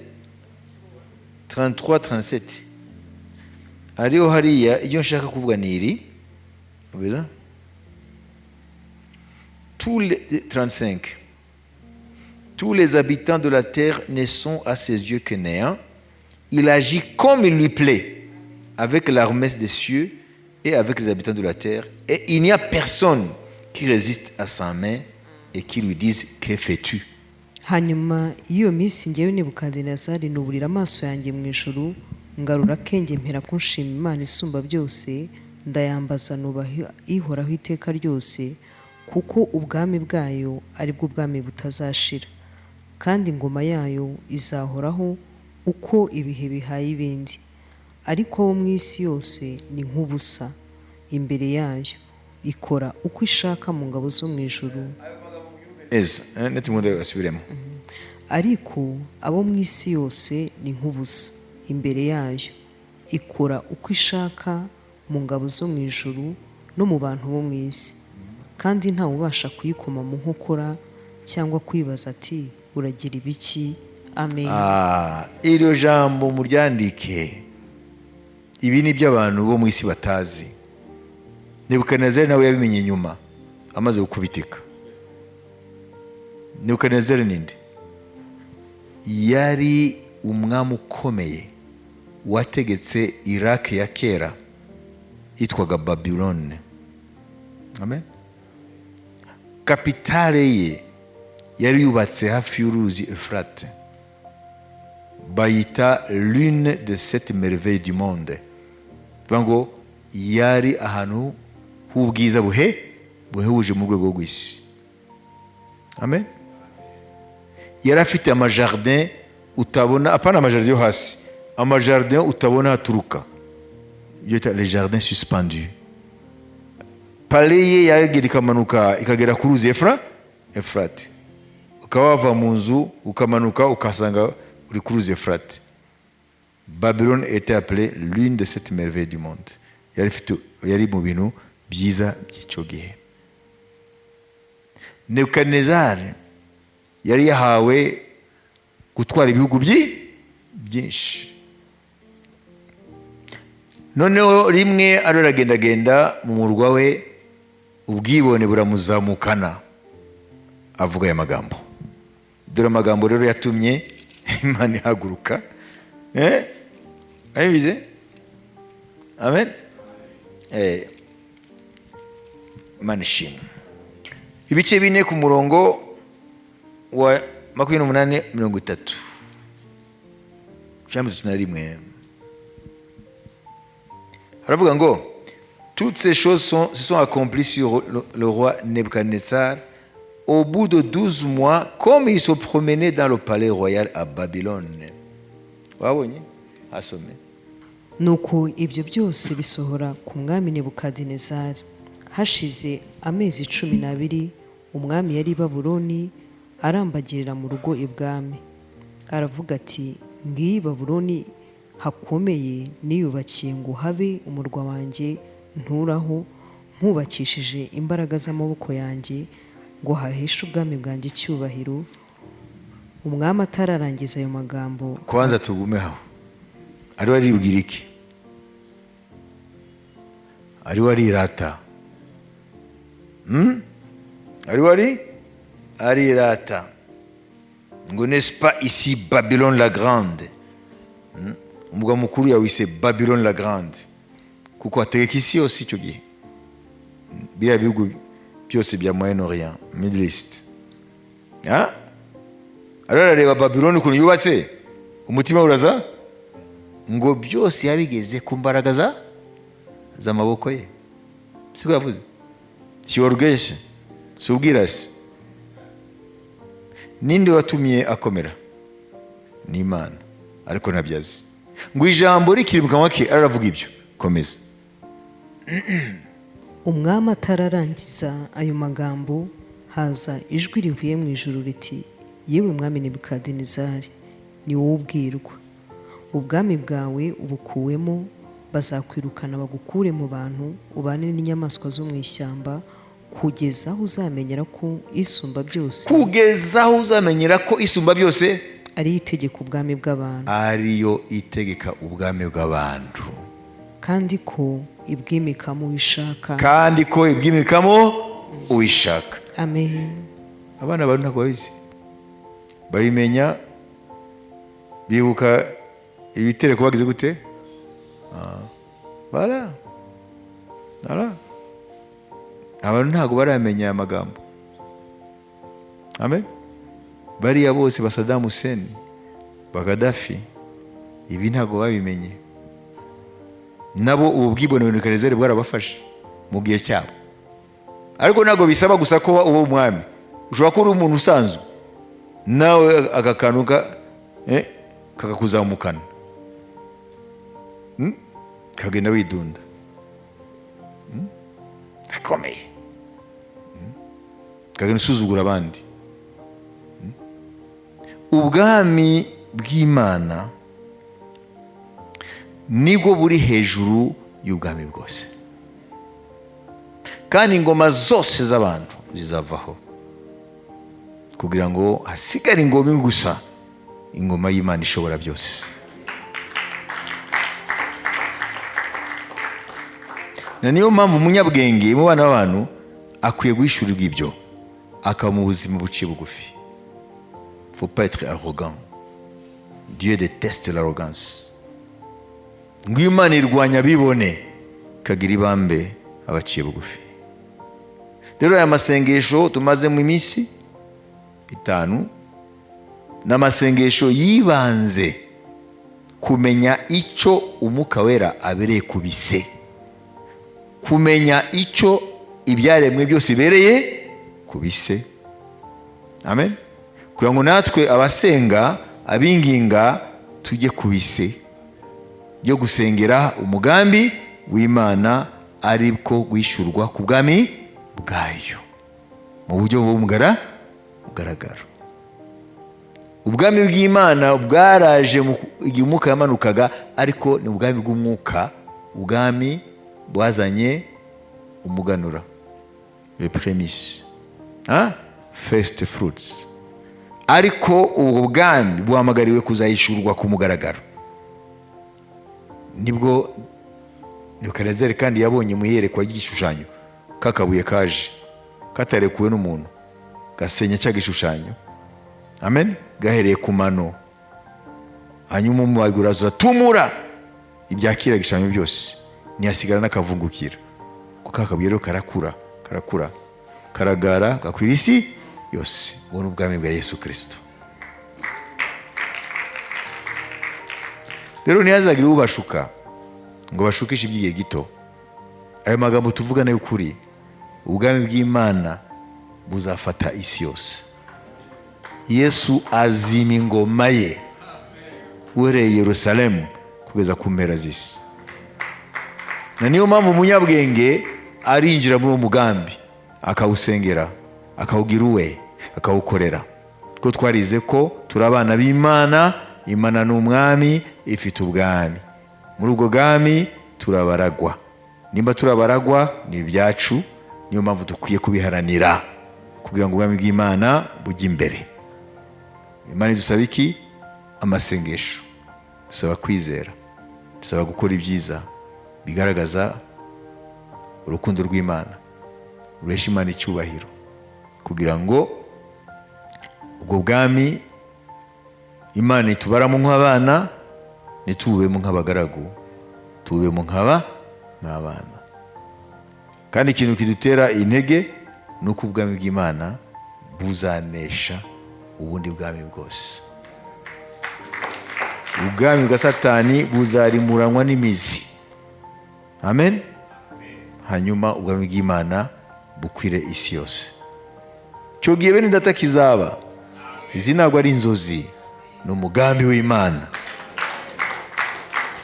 33 37, ariho hariya ibyo nshaka kuvuga ni iri. Ubeza? Tous les 35: Tous les habitants de la terre ne sont à ses yeux que néant. Il agit comme il lui plaît avec l'armée des cieux et avec les habitants de la terre, et il n'y a personne qui résiste à sa main et qui lui dise: Que fais-tu? Hanyuma y'iyo minsi, ngewe Nebukadinezari nuburira amaso yanjye mu ijuru, ngarura akenge, mpera ko nshima Imana Isumba byose, ndayambaza, nubaha Ihoraho iteka ryose, kuko ubwami bwayo ari bwo bwami butazashira, kandi ingoma yayo izahoraho uko ibihe bihaye ibindi. Ariko abo mu isi yose ni nk'ubusa imbere yayo, ikora uko ishaka mu ngabo zo mu ijuru. Neza, netimunda asubiremo. Ariko abo mu isi yose ni nk'ubusa imbere yayo, ikora uko ishaka mu ngabo zo mu ijuru no mu bantu bo mu isi, kandi ntawe ubasha kuyikoma mu nkokora cyangwa kwibaza ati: "Uragira ibiki?" Amen. Ah, iryo jambo muryandike. Ibi ni byo abantu bo mu isi batazi. Nebukadinezari nawe yabimenye nyuma amaze gukubitika. Nebukadinezari ninde? Yari umwami ukomeye wategetse Iraq ya kera yitwaga Babylone. Amen. Capitale ye yari yubatse hafi y'uruzi Efurate, bayita l'une de sept merveilles du monde. Bivuga ngo yari ahantu h'ubwiza buhebuje mu rwego rw'isi. Amen. Yari afite amajardin utabona, apana amajardin yo hasi, amajardin utabona haturuka, ibyo bita les jardins suspendus. Palais ye yagera ikamanuka ikagera ku ruzi Efurate, ukaba wava mu nzu ukamanuka ukasanga uri ku ruzi Efurate. Babylone était appelée l'une de sept merveilles du monde. Yari ifite, yari mu bintu byiza by'icyo gihe. Nebukadinezari yari yahawe gutwara ibihugu byinshi. Noneho rimwe aragendagenda mu murwa we, ubwibone buramuzamukana, avuga aya magambo. Dore amagambo rero yatumye Imana ihaguruka. Eh, abibize. Amen. Imana ishimwe. Ibice 4 ku murongo wa 28, 30 cyangwa 31, haravuga ngo: Toutes ces choses se sont accomplies sur le roi Nebuchadnezzar au bout de 12 mois, comme il se promenait dans le palais royal à Babylone. Wabonye? Hasome. Nuko ibyo byose bisohora ku mwami Nebukadinezari hashize amezi 12. Umwami yari i Babuloni, arambagirira mu rugo ibwami. Aravuga ati: "Ngiyi Babuloni hakomeye niyubakiye ngo habe umurwa wanjye nturaho, mpubakishije imbaraga z'amaboko yanjye, ngo haheshe ubwami bwanjye icyubahiro." Umwami atararangiza ayo magambo. Kwanza tugume aho. Ariwe aribwira iki? Ariwe arirata. Ariwe arirata ngo: "N'est-ce pas ici Babylone la grande?" Umurwa mukuru yawise Babylone la grande kuko ategeka isi yose icyo gihe, biriya bihugu byose bya Moyen Orient, Middle East. Ah? Ariho arareba Babylone ukuntu yubatse, umutima uraza. Ngo byose yabigeze ku mbaraga z'amaboko ye. Siko yavuze? Si orgueil, si ubwirasi? Ninde watumye akomera? Ni Imana. Ariko ntabyo azi. Ngo ijambo rikiri mu kanwa ke, aravuga ibyo. Komeza. Umwami atararangiza ayo magambo, haza ijwi rivuye mu ijuru riti: "Yewe mwami Nebukadinezari, ni wowe ubwirwa. Ubwami bwawe ubukuwemo, bazakwirukana bagukure mu bantu, ubane n'inyamaswa zo mu ishyamba, kugeza aho uzamenyera ko Isumba byose Kugeza aho uzamenyera ko Isumba byose ariyo itegeka ubwami bw'abantu, ariyo itegeka ubwami bw'abantu, kandi ko ibwimikamo uwo ishaka." Kandi ko ibwimikamo uwishaka. Amen. Abana bawe ntabwo babizi. Babimenya bibuka ibitereko bagize gute. Bara bara abantu ntabwo baramenya aya magambo. Amen. Bariya bose ba Saddam Hussein, ba Gaddafi, ibi ntabwo babimenye. Nabo ubu bwibone Nebukadinezari bwarabafashe mu gihe cyabo. Ariko ntabwo bisaba gusa ko uba umwami. Ushobora kuba uri umuntu usanzwe, nawe aka kantu kakakuzamukana, Kagenda widunda. Akomeye. Kagenda usuzugura abandi. Ubwami bw'Imana nibwo buri hejuru y'ubwami bwose, kandi ingoma zose z'abantu zizavaho kugira ngo hasigare ingoma imwe gusa, ingoma y'Imana ishobora byose. Na niyo mpamvu umunyabwenge mu bana b'abantu akwiye guhishurirwa ibyo, akaba mu buzima buciye bugufi. Faut pas être arrogant. Dieu déteste l'arrogance. Ngo Imana irwanya abibone, ikagira ibambe abaciye bugufi. Rero aya masengesho tumaze mu minsi 5 ni amasengesho yibanze kumenya icyo Umwuka Wera abereye ku bise, kumenya icyo ibyaremwe byose bibereye ku bise. Amen. Kugira ngo natwe abasenga, abinginga, tujye ku bise byo gusengera umugambi w'Imana, ariko guhishurwa ku bwami bwayo mu buryo bugaragara. Ubwami bw'Imana bwaraje igihe umwuka yamanukaga, ariko ni ubwami bw'umwuka, ubwami bwazanye umuganura, les prémices, hein? First fruits. Ariko ubwo bwami buhamagariwe kuzahishurwa ku mugaragaro. Nibwo Nebukadinezari kandi yabonye mu iyerekwa ry'igishushanyo kakabuye kaje katarekuwe n'umuntu, gasenya cya gishushanyo. Amen. Gahereye ku mano, hanyuma umubaga uraza uratumura ibyakira gishushanyo byose, ntihasigara n'akavungukira. Kuko akabuye rero karakura, karakura, karagara, gakwira isi yose. Ubu ni ubwami bwa Yesu Kristo. Rero ntihazagire ubashuka ngo bashukishe iby'igihe gito. Ayo magambo tuvuga nayo ukuri. Ubwami bw'Imana buzafata isi yose. Yesu azima ingoma ye uhereye Yerusalemu kugeza ku mpera z'isi. Na niyo mpamvu umunyabwenge arinjira muri uwo mugambi, akawusengera, akawugira uwe, akawukorera. Kuko twarize ko turi abana b'Imana, Imana ni umwami, ifite ubwami. Muri ubwo bwami turabaragwa. Nimba turabaragwa ni ibyacu, niyo mpamvu dukwiye kubiharanira kugira ngo ubwami bw'Imana bujye imbere. Imana idusaba iki? Amasengesho. Dusaba kwizera, dusaba gukora ibyiza bigaragaza urukundo rw'Imana, ruhesha Imana icyubahiro, kugira ngo ubwo bwami Imana itubaramo nk'abana, ntitubemo nk'abagaragu, tubemo nk'abana. Kandi ikintu kidutera intege ni uko ubwami bw'Imana buzanesha ubundi bwami bwose. Ubwami bwa Satani buzarimuranwa n'imizi. Amen. Hanyuma ubwami bw'Imana bukwire isi yose. Icyo gihe, bene Data, kizaba. Izi ntabwo ari inzozi, ni umugambi w'Imana.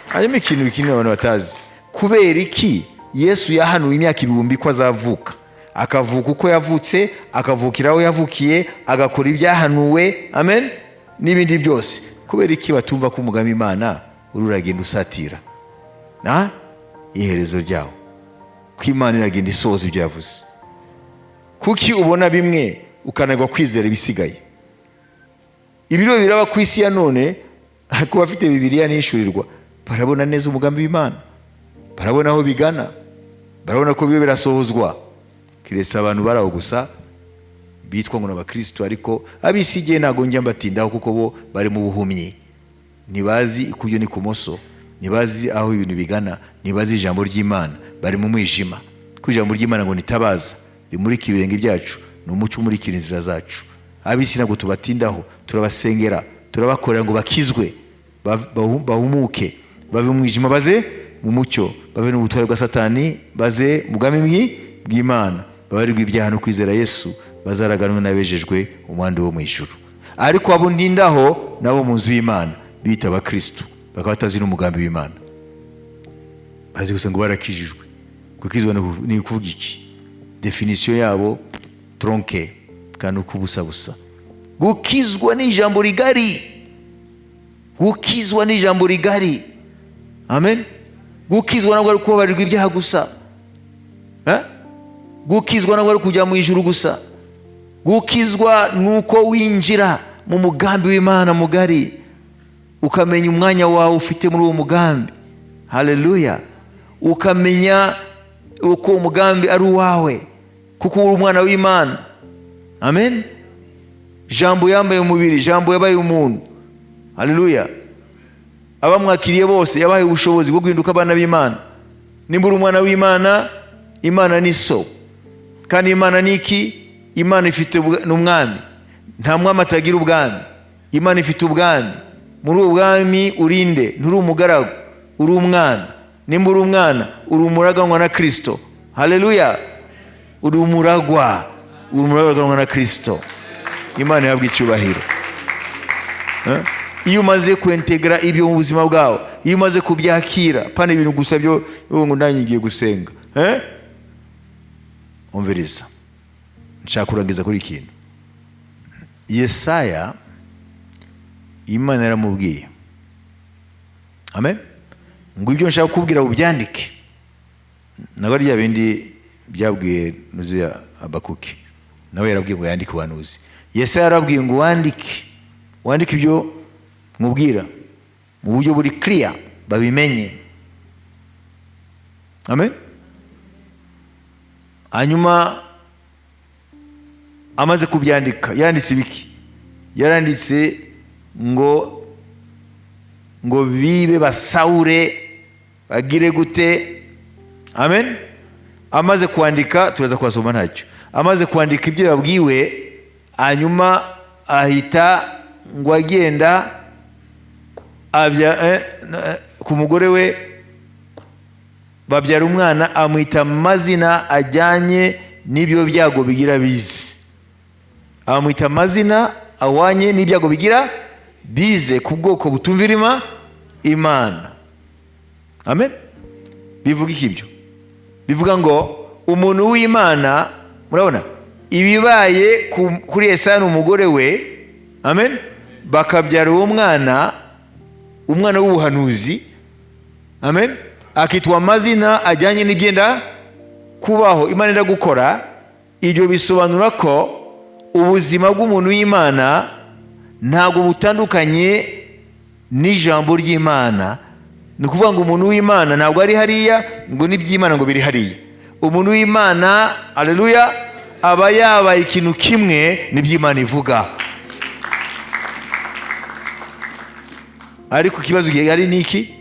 Hanyuma ikintu bikinini abantu batazi: kubera iki Yesu yahanuwe imyaka ibihumbi ko azavuka, akavuka uko yavutse, akavukira aho yavukiye, agakora ibyahanuwe, amen, n'ibindi byose? Kubera iki batumva ko umugambi Imana uri uragenda usatira iherezo ryawo, ko Imana iragenda isohoza ibyo yavuze? Kuki ubona bimwe ukanagwa kwizera ibisigaye? Ibiro biraba ku isi ya none. Ku bafite Bibiliya n'ishurirwa, barabona neza umugambi w'Imana, barabona aho bigana, barabona ko biba birasohozwa, keretse abantu bari aho gusa bitwa ngo ni abakirisitu. Ariko ab'isi ntabwo njya mbatindaho, kuko bo bari mu buhumyi, ntibazi ikuryo n'ikumoso, ntibazi aho ibintu bigana, ntibazi ijambo ry'Imana, bari mu mwijima. Kuko ijambo ry'Imana ngo nitabaza rimurika ibirenge byacu, ni umucyo umurikira inzira zacu. Ab'isi ntabwo tubatindaho, turabasengera, turabakorera ngo bakizwe, bahumuke, bave mu mwijima baze mu mucyo, bave mu butware bwa Satani baze mu bwami bw'Imana, babarirwe ibyaha no kwizera Yesu, bazaraganwe n'abejejwe umwandu wo mu ijuru. Ariko abo ndindaho nabo mu nzu y'Imana bita abakristu, bakaba batazi n'umugambi w'Imana, bazi gusa ngo barakijijwe. Gukizwa ni ukuvuga iki? Définition yabo tronquée kandi uko busa. Gukizwa ni ijambo rigari. Gukizwa ni ijambo rigari. Amen. Gukizwa ntabwo ari kubabarirwa ibyaha gusa. Eh? Gukizwa ntabwo ari kujya mu ijuru gusa. Gukizwa ni uko winjira mu mugambi w'Imana mugari, ukamenya umwanya wawe ufite muri uwo mugambi. Haleluya! Ukamenya uko umugambi ari uwawe, kuko uri umwana w'Imana. Amen. Jambo yambaye umubiri, Jambo yabaye umuntu. Haleluya! Abamwakiriye bose yabahaye ubushobozi bwo guhinduka abana b'Imana. Nimba uri umwana w'Imana, Imana ni so. Kandi Imana ni iki? Imana ifite ni umwami. Nta mwami atagira ubwami. Imana ifite ubwami. Muri ubu bwami urinde? Nturi umugaragu, uri umwana. Nimba uri umwana, uri umuraganwa na Kirisito. Haleluya! Uri umuragwa, uri umuraganwa na Kirisito. Imana ihabwa icyubahiro. Eh? Iyo umaze kwentegera ibyo mu buzima bwawe, iyo umaze kubyakira, pana ibintu gusa byo ngo nanjye ngiye gusenga. Eh? Umviriza, nshaka kurangiza kuri ikintu. Yesaya, Imana yaramubwiye, amen, ngo ibyo nshaka kukubwira ubyandike. Ntabwo ari bya bindi byabwiye nuzuya Abakuki, nawe yarabwiye ngo yandike ubuhanuzi. Yesaya yarabwiye ngo wandike, wandike ibyo mubwira mu buryo buri clear, babimenye. Amen. Hanyuma amaze kubyandika, yanditse ibiki? Yaranditse ngo bibe, basahure, bagire gute? Amen. Amaze kwandika, turaza kuhasoma ntacyo, amaze kwandika ibyo yabwiwe, hanyuma ahita ngo agenda abya ku mugore we, babyara umwana, amwita amazina ajyanye n'ibyo byago bigira bize. Amwita amazina ahwanye n'ibyago bigira bize ku bwoko butumvira Imana. Amen. Bivuga iki ibyo? Bivuga ngo umuntu w'Imana, murabona ibibaye kuri Yesaya umugore we, amen, bakabyara uwo mwana, umwana w'ubuhanuzi, amen, akitwa amazina ajyanye n'ibyenda kubaho, Imana yenda gukora. Ibyo bisobanura ko ubuzima bw'umuntu w'Imana ntabwo butandukanye n'ijambo ry'Imana. Ni ukuvuga ngo umuntu w'Imana ntabwo ari hariya ngo n'iby'Imana ngo biri hariya. Umuntu w'Imana, aleluya, aba yabaye ikintu kimwe n'iby'Imana ivuga. Ariko ikibazo gihari ni iki?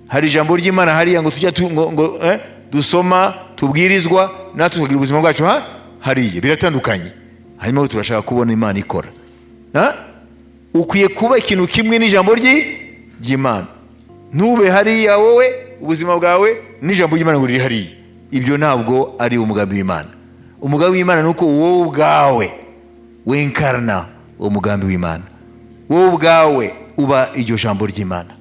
Hari ijambo ry'Imana hariya ngo tujya ngo dusoma, tubwirizwa, natwe tukagira ubuzima bwacu hariya, biratandukanye. Hanyuma turashaka kubona Imana ikora. Ha? Ukwiye kuba ikintu kimwe n'ijambo. ry'Imana. Ntube hariya wowe ubuzima bwawe n'ijambo ry'Imana ngo riri hariya. Ibyo ntabwo ari umugambi w'Imana. Umugambi w'Imana ni uko wowe ubwawe w'incarna uwo mugambi w'Imana, wowe ubwawe uba iryo jambo ry'Imana.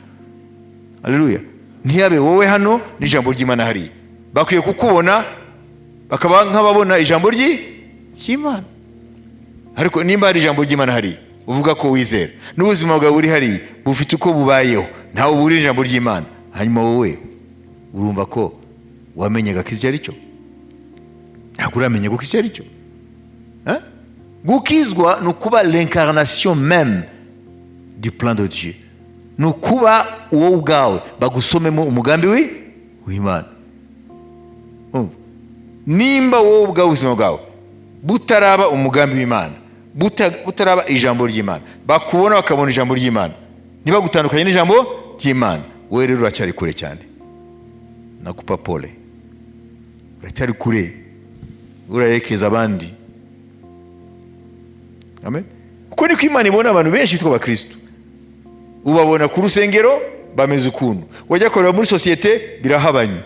Haleluya! Ntiyabe wowe hano n'ijambo ry'Imana hariya. Bakwiye kukubona bakaba nk'ababona ijambo ry'Imana. Ariko nimba hari ijambo ry'Imana hariya uvuga ko wizera, n'ubuzima bwawe buri hariya bufite uko bubayeho, ntawe buri ijambo ry'Imana, hanyuma wowe urumva ko wamenyaga ko icyo ari cyo? Ntabwo uramenya ko icyo ari cyo. Hein? Gukizwa ni ukuba l'incarnation même du plan de Dieu, ni ukuba wowe ubwawe bagusomemo umugambi w'Imana. Urumva? Nimba wowe ubwawe ubuzima bwawe butaraba umugambi w'Imana, butaraba ijambo ry'Imana, bakubona bakabona ijambo ry'Imana, ntibagutandukanye n'ijambo ry'Imana, wowe rero uracyari kure cyane. Nakupa pole, uracyari kure, urayerekeza abandi. Amen. Kuko niko Imana ibona abantu benshi bitwa abakristo. Ubabona ku rusengero bameze ukuntu, wajya kureba muri sosiyete birahabanye.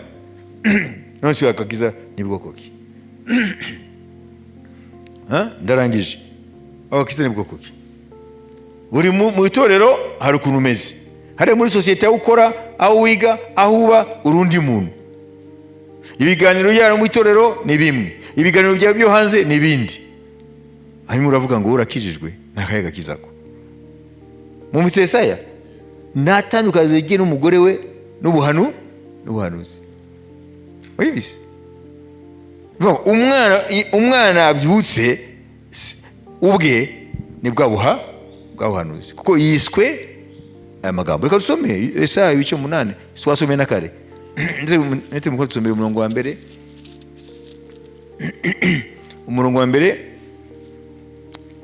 None se agakiza ni bwoko ki? Ha? Ndarangije. Agakiza ni bwoko ki? Uri mu itorero hari ukuntu umeze, hariya muri sosiyete aho ukora, aho wiga, aho uba, urundi muntu. Ibiganiro byawe mu itorero ni bimwe, ibiganiro byawe byo hanze ni ibindi. Hanyuma uravuga ngo urakijijwe? Ni akahe gakiza ko mu Yesaya nta tandukaniro rye n'umugore we n'ubuhanuzi Wibise umwana abyutse ubwe ni bwa buhanuzi, kuko yiswe aya magambo. Reka dusome Yesaya ibice 8, twasomeye na kare. Ndetse muko dusomere umurongo wa mbere, umurongo wa mbere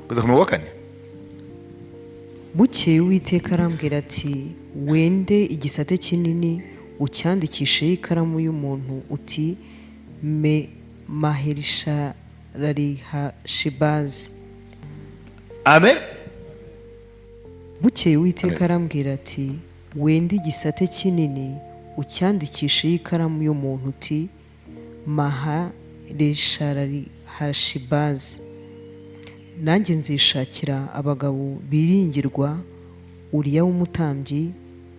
kugeza ku murongo wa kane. Bukeye Uwiteka arambwira ati: "Wende igisate kinini, ucyandikisheho ikaramu y'umuntu uti me Maherishararihashibazi." Amen. Bukeye Uwiteka arambwira ati: "Wende igisate kinini, ucyandikisheho ikaramu y'umuntu uti Maherishararihashibazi. Nanjye nzishakira abagabo biringirwa, Uriya w'umutambyi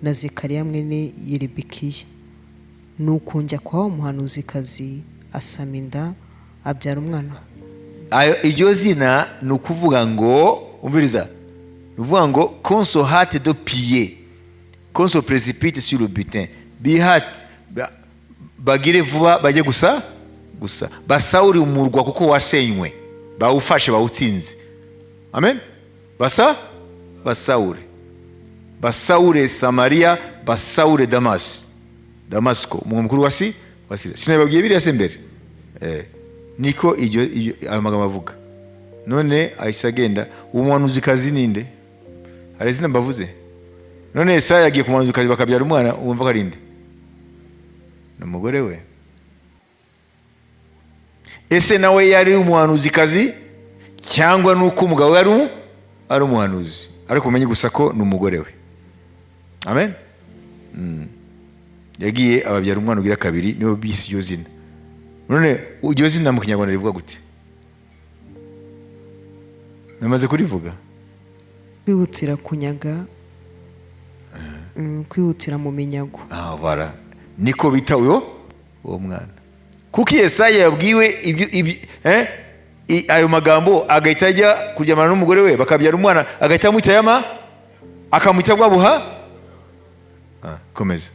na Zekariya mwene Yerebekiya." Nuko njya kwa wa muhanuzikazi, asama inda, abyara umwana. Ayo, iryo zina ni ukuvuga ngo, umviriza, ni ukuvuga ngo qu'on se hâte de piller, qu'on se précipite sur le butin, bihate, bagire vuba bajye gusa basahure umurwa, kuko washenywe, bawufashe, bawutsinze. Amen. Basahure Samariya, basahure Damasiko, umurwa mukuru wa Siriya. Sinababwiye biriya se mbere? Niko iryo ayo magambo avuga. None ahise agenda. Uwo muhanuzikazi ninde? Hari izina mbavuze. None Yesaya yagiye ku muhanuzikazi bakabyara umwana, wumva ko ari nde? Ni umugore we. Ese nawe yari umuhanuzikazi, cyangwa nuko umugabo we ari umuhanuzi? Ariko umenye gusa ko ni umugore we. Amen. Yagiye ababyara umwana ugira kabiri, niwe bise iryo zina. None iryo zina mu Kinyarwanda rivuga gute? Namaze kurivuga. Kwihutira kunyaga, kwihutira mu minyago. Ah, voilà, niko bita uwo mwana. Kuko Yesaya yabwiwe ibyo ayo magambo, agahita ajya kuryamana n'umugore we, bakabyara umwana, agahita amwita yama akamwita bwa buha. Komeza.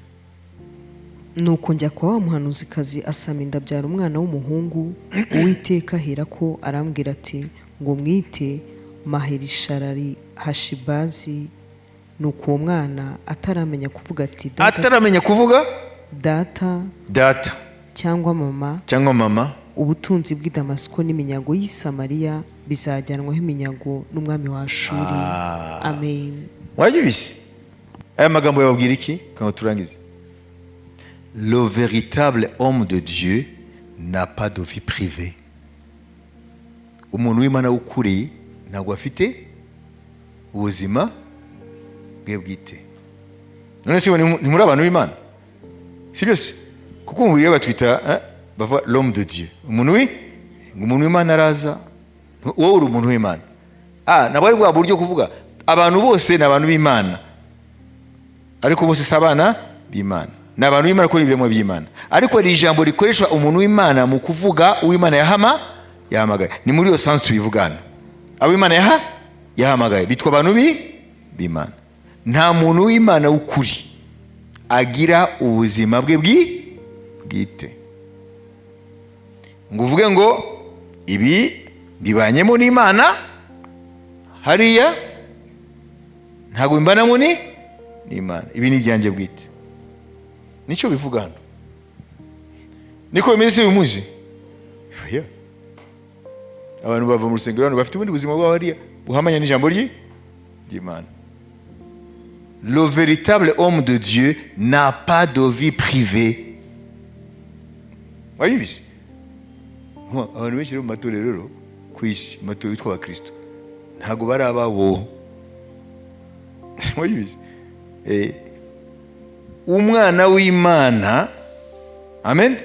Nuko njya kwa wa muhanuzikazi, asama inda, abyara umwana w'umuhungu. Uwiteka ahera ko arambwira ati: "Ngo mwite Maherisharari Hashibazi." Nuko uwo mwana ataramenya kuvuga ati data, Ataramenya kuvuga data data cyangwa mama, cyangwa mama, ubutunzi bw'i Damasiko n'iminyago y'i Samariya bizajyanwaho iminyago n'umwami wa Ashuri. Amen. Wabyumvise? Aya magambo yababwira iki? Kango turangize. Le véritable homme de Dieu n'a pas de vie privée. Umuntu w'Imana w'ukuri ntabwo afite ubuzima bwe bwite. None se ni muri abantu b'Imana, si byose? Kuko mu Bibiliya batwita, bavuga l'homme de Dieu, umuntu wi ngo umuntu w'Imana araza. Wowe uri umuntu w'Imana. Ntabwo ari bwa buryo kuvuga abantu bose ni abantu b'Imana, ariko bose si abana b'Imana. Ni abantu b'Imana kuri ibiremwa by'Imana, ariko hari ijambo rikoreshwa umuntu w'Imana mu kuvuga uw'Imana yahamagaye. Ni muri iyo sens tubivuga hano. Abo Imana yahamagaye bitwa abantu b'Imana. Nta muntu w'Imana w'ukuri agira ubuzima bwe bwite ngo uvuge ngo ibi bibanyemo n'Imana, hariya ntabwo bimbanamo n'Imana, ibi ni ibyanjye bwite. Nicyo bivuga hano. Niko bimeze uyu munsi. Oya. Abantu bava mu rusengero hano bafite ubundi buzima bwabo hariya buhamanya n'ijambo ry'Imana. Le véritable homme de Dieu n'a pas de vie privée. Wabizi, abantu benshi rero mu matorero rero ku isi, mu matorero yitwa abakristo, ntabwo bari ababo. Wabizi, umwana w'Imana, amen,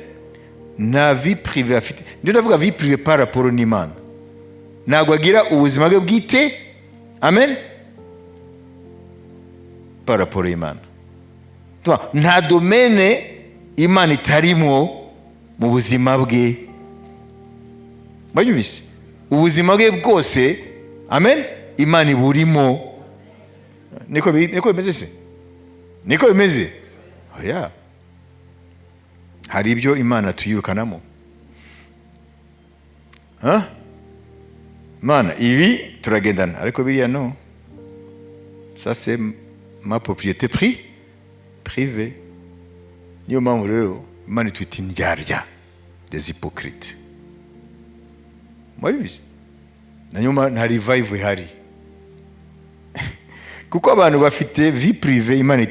nta vie privée afite. Ndio ndavuga vie privée par rapport n'Imana. Ntabwo agira ubuzima bwe bwite, amen, par rapport y'Imana. Nta domaine Imana itarimo mu buzima bwe. Banyumvise? Ubuzima bwe bwose, amen, Imana iburimo. Niko bimeze se? Niko bimeze? Oya, hari ibyo Imana tuyirukanamo. Ha? Imana, ibi turagendana, ariko biriya no, ça c'est ma propriété privée. Niyo mpamvu rero Imana itwita indyarya, des hypocrites. Murabizi, na nyuma nta revival ihari kuko abantu bafite vie privée Imana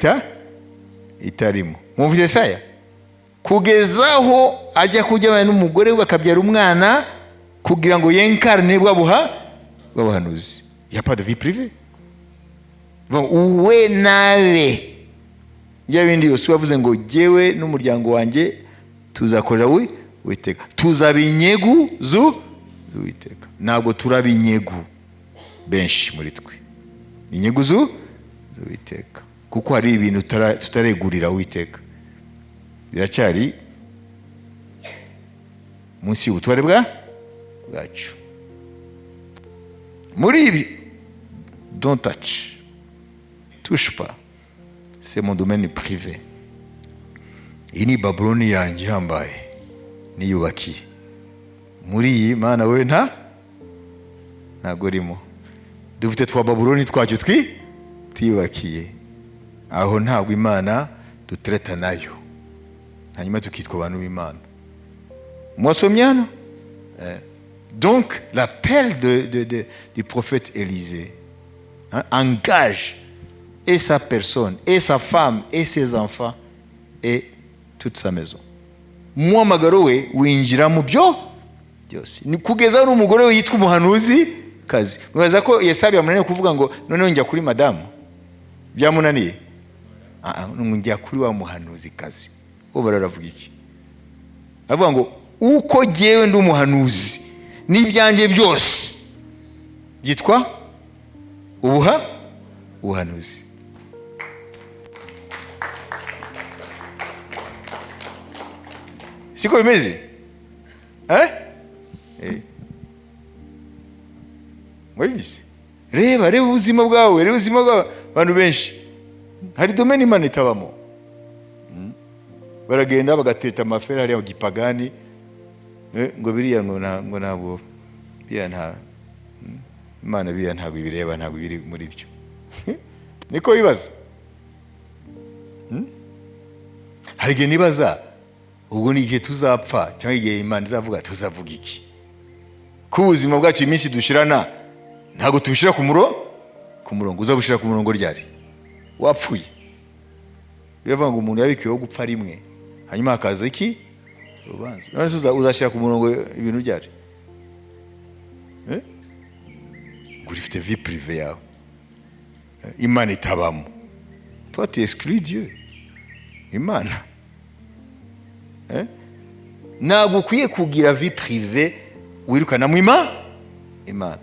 itarimo. Mwumvise Yesaya, kugeza aho ajya kujyana n'umugore we bakabyara umwana kugira ngo y'incarne bwa buhanuzi. Y a pas de vie privée. Bon, we nabe bya bindi yose wavuze ngo jyewe n'umuryango wanjye tuzakorera we Uwiteka, tuzaba inyegu z'Uwiteka. Ntabwo turaba inyegu. Benshi muri twe ni inyegu z'Uwiteka, kuko hari ibintu tutaregurira Uwiteka, biracyari munsi y'ubutware bwacu. Muri ibi, don't touch, touche pas, c'est mon domaine privé. Iyi ni Babuloni yanjye ihambaye niyubakiye. Muri iyi, Mana, we ntabwo urimo. Dufite twa Babuloni twacyo twiyubakiye, aho ntabwo Imana dutereta nayo, hanyuma tukitwa abantu b'Imana. Mwasomye hano. Donc l'appel du prophète Élisée, hein, engage et sa personne et sa femme et ses enfants et toute sa maison. Umuhamagaro we winjira mu byo byose, ni kugeza n'umugore we yitwa umuhanuzi kazi. Mwibaza ko Yesaya byamunaniye kuvuga ngo noneho njya kuri madamu? Byamunaniye? Ah, ah, ngo njya kuri wa muhanuzi kazi. Bo baravuga iki? Avuga ngo uko jyewe ndi umuhanuzi n'ibyanjye byose byitwa ubuhanuzi. Siko bimeze, eh? Eh. Wabizi, reba, reba ubuzima bwawe, reba ubuzima bwawe. Abantu benshi hari domaine Imana itabamo. Baragenda bagateta amafera hariya mu gipagani, ngo biriya ngo ntabwo biriya nta Imana, biriya ntabwo ibireba, ntabwo biri muri byo. Niko bibaza. Hari igihe nibaza ubwo ni igihe tuzapfa cyangwa igihe Imana izavuga, tuzavuga iki? Ko ubuzima bwacu, iminsi dushirana, ntabwo tubishyira ku murongo. Uzabushyira ku murongo ryari wapfuye? Biravuga ngo umuntu yabikiweho gupfa rimwe, hanyuma hakaza iki? Urubanza. None se uzashyira ku murongo ibintu ryari? Eh? Ngo ufite vie privée yawe, Imana itabamo. Toi, tu exclus Dieu, Imana. Eh? Ntabwo ukwiye kugira vie privée wirukanamo Imana.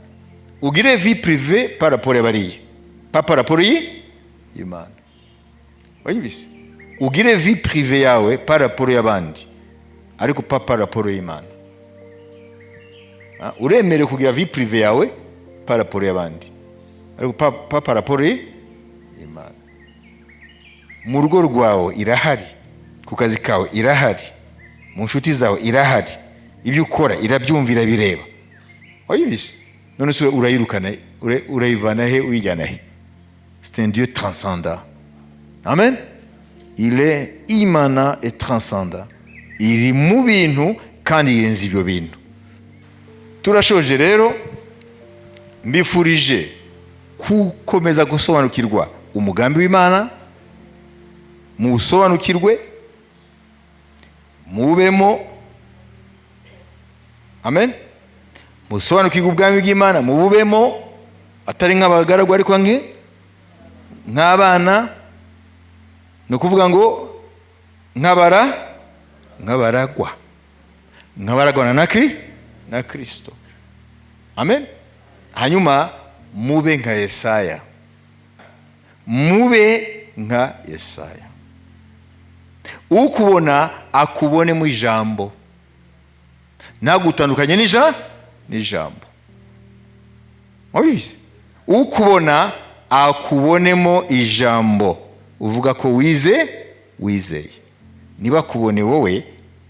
Ugire vie privée par rapport y'abariya, pas par rapport y'Imana. Wayibise? Ugire vie privée yawe par rapport y'abandi, ariko pas par rapport y'Imana. Ah, uremerewe kugira vie privée yawe par rapport y'abandi, ariko pas par rapport y'Imana. Mu rugo rwawe irahari, ku kazi kawe irahari, mu nshuti zawe irahari, ibyo ukora irabyumva, irabireba. Wayibise? None se urayirukana, urayivana he, uyijyana he? C'est un Dieu transcendant, amen. Il est immanent et transcendant. Iri mu bintu kandi irenze ibyo bintu. Turashoje rero. Mbifurije gukomeza gusobanukirwa umugambi w'Imana, muwusobanukirwe, mubemo, amen. Musobanukirwe ubwami bw'Imana, mububemo, atari nk'abagaragu ariko nk'abana, ni ukuvuga ngo nk'abaragwa, nk'abaragwana na Kristo, amen. Hanyuma mube nka Yesaya, mube nka Yesaya. Ukubona akubone mu ijambo, ntagutandukanye n'ijambo. Wabizi? Ukubona akubonemo ijambo uvuga ko wizeye. Niba akubone wowe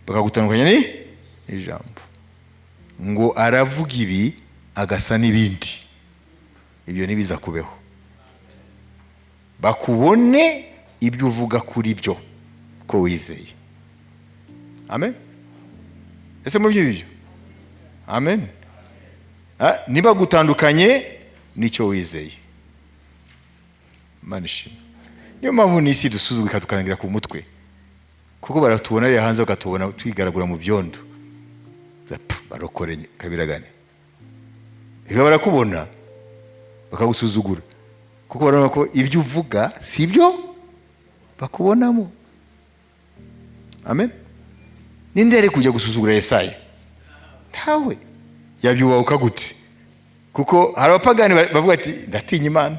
bakagutandukanya n'ijambo, ngo aravuga ibi agasa n'ibindi, ibyo ntibiza kubeho. Bakubone ibyo uvuga kuri byo ko wizeye, amen. Ese mu ibyo, amen. Niba gutandukanye n'icyo wizeye, Imana ishimwe. Niyo mpamvu n'isi dusuzugura, ikatukandagira ku mutwe, kuko baratubona ariya hanze, bakatubona twigaragura mu byondo. Barokore kabiragane. Reka, barakubona bakagusuzugura, kuko barabona ko ibyo uvuga si ibyo bakubonamo, amen. Ninde yari kujya gusuzugura Yesaya? Ntawe. Yabyubahuka gute? Kuko hari abapagani bavuga ati: "Ndatinya Imana,"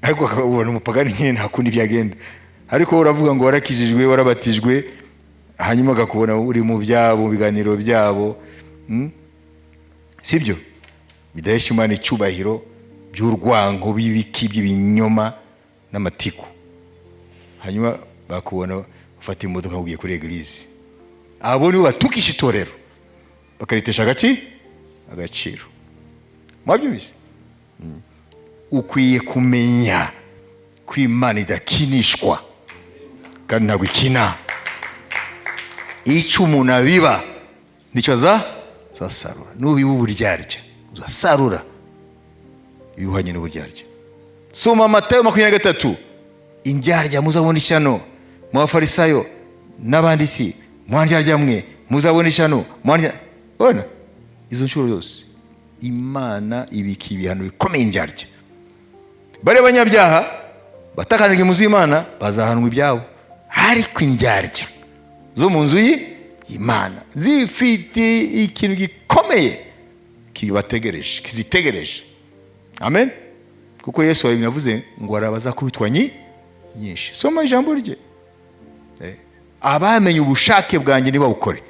ariko akabona umupagani nyine nta kundi byagenda. Ariko uravuga ngo warakijijwe, warabatijwe, hanyuma akakubona uri mu byabo, mu biganiro byabo, Sibyo bidahesha Imana icyubahiro, by'urwango, b'ibiki, by'ibinyoma n'amatiku. Hanyuma bakubona ufata imodoka ugiye kuri église, abo nibo batukisha itorero, bakaritesha agaciro. Mwabyumvise? Ukwiye kumenya ko Imana idakinishwa, kandi ntabwo ikina. Icyo umuntu abiba nicyo azasarura. Nubiba uburyarya, uzasarura ibihwanye n'uburyarya. Soma Matayo 23: "Indyarya, muzabona ishyano mu Bafarisayo n'abanditsi, mwandyarya mwe, muzabona ishyano mwandya." Ubona izo nshuro zose Imana ibika ibihano bikomeye indyarya. Bari abanyabyaha batakanirwa mu nzu y'Imana bazahanwa ibyabo, ariko indyarya zo mu nzu y'Imana zifite ikintu gikomeye kibategereje, kizitegereje, amen. Kuko Yesu hari ibintu yavuze ngo hari abazakubitwa nyinshi. Soma ijambo rye. Abamenye ubushake bwanjye ntibawukore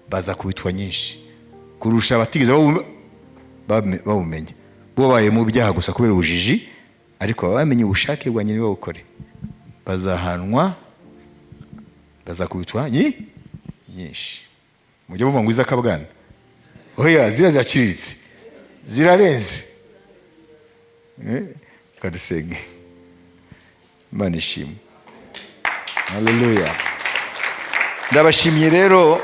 bazakubitwa nyinshi kurusha abatigeze babumenya, bo babaye mu byaha gusa kubera ubujiji. Ariko abamenye ubushake bwanjye ntibawukore bazahanwa, bazakubitwa nyinshi. Mujya muvuga ngo iz'akabwana? Oya, ziriya ziraciriritse, zirarenze. Reka dusenge. Imana ishimwe, haleluya. Ndabashimiye rero,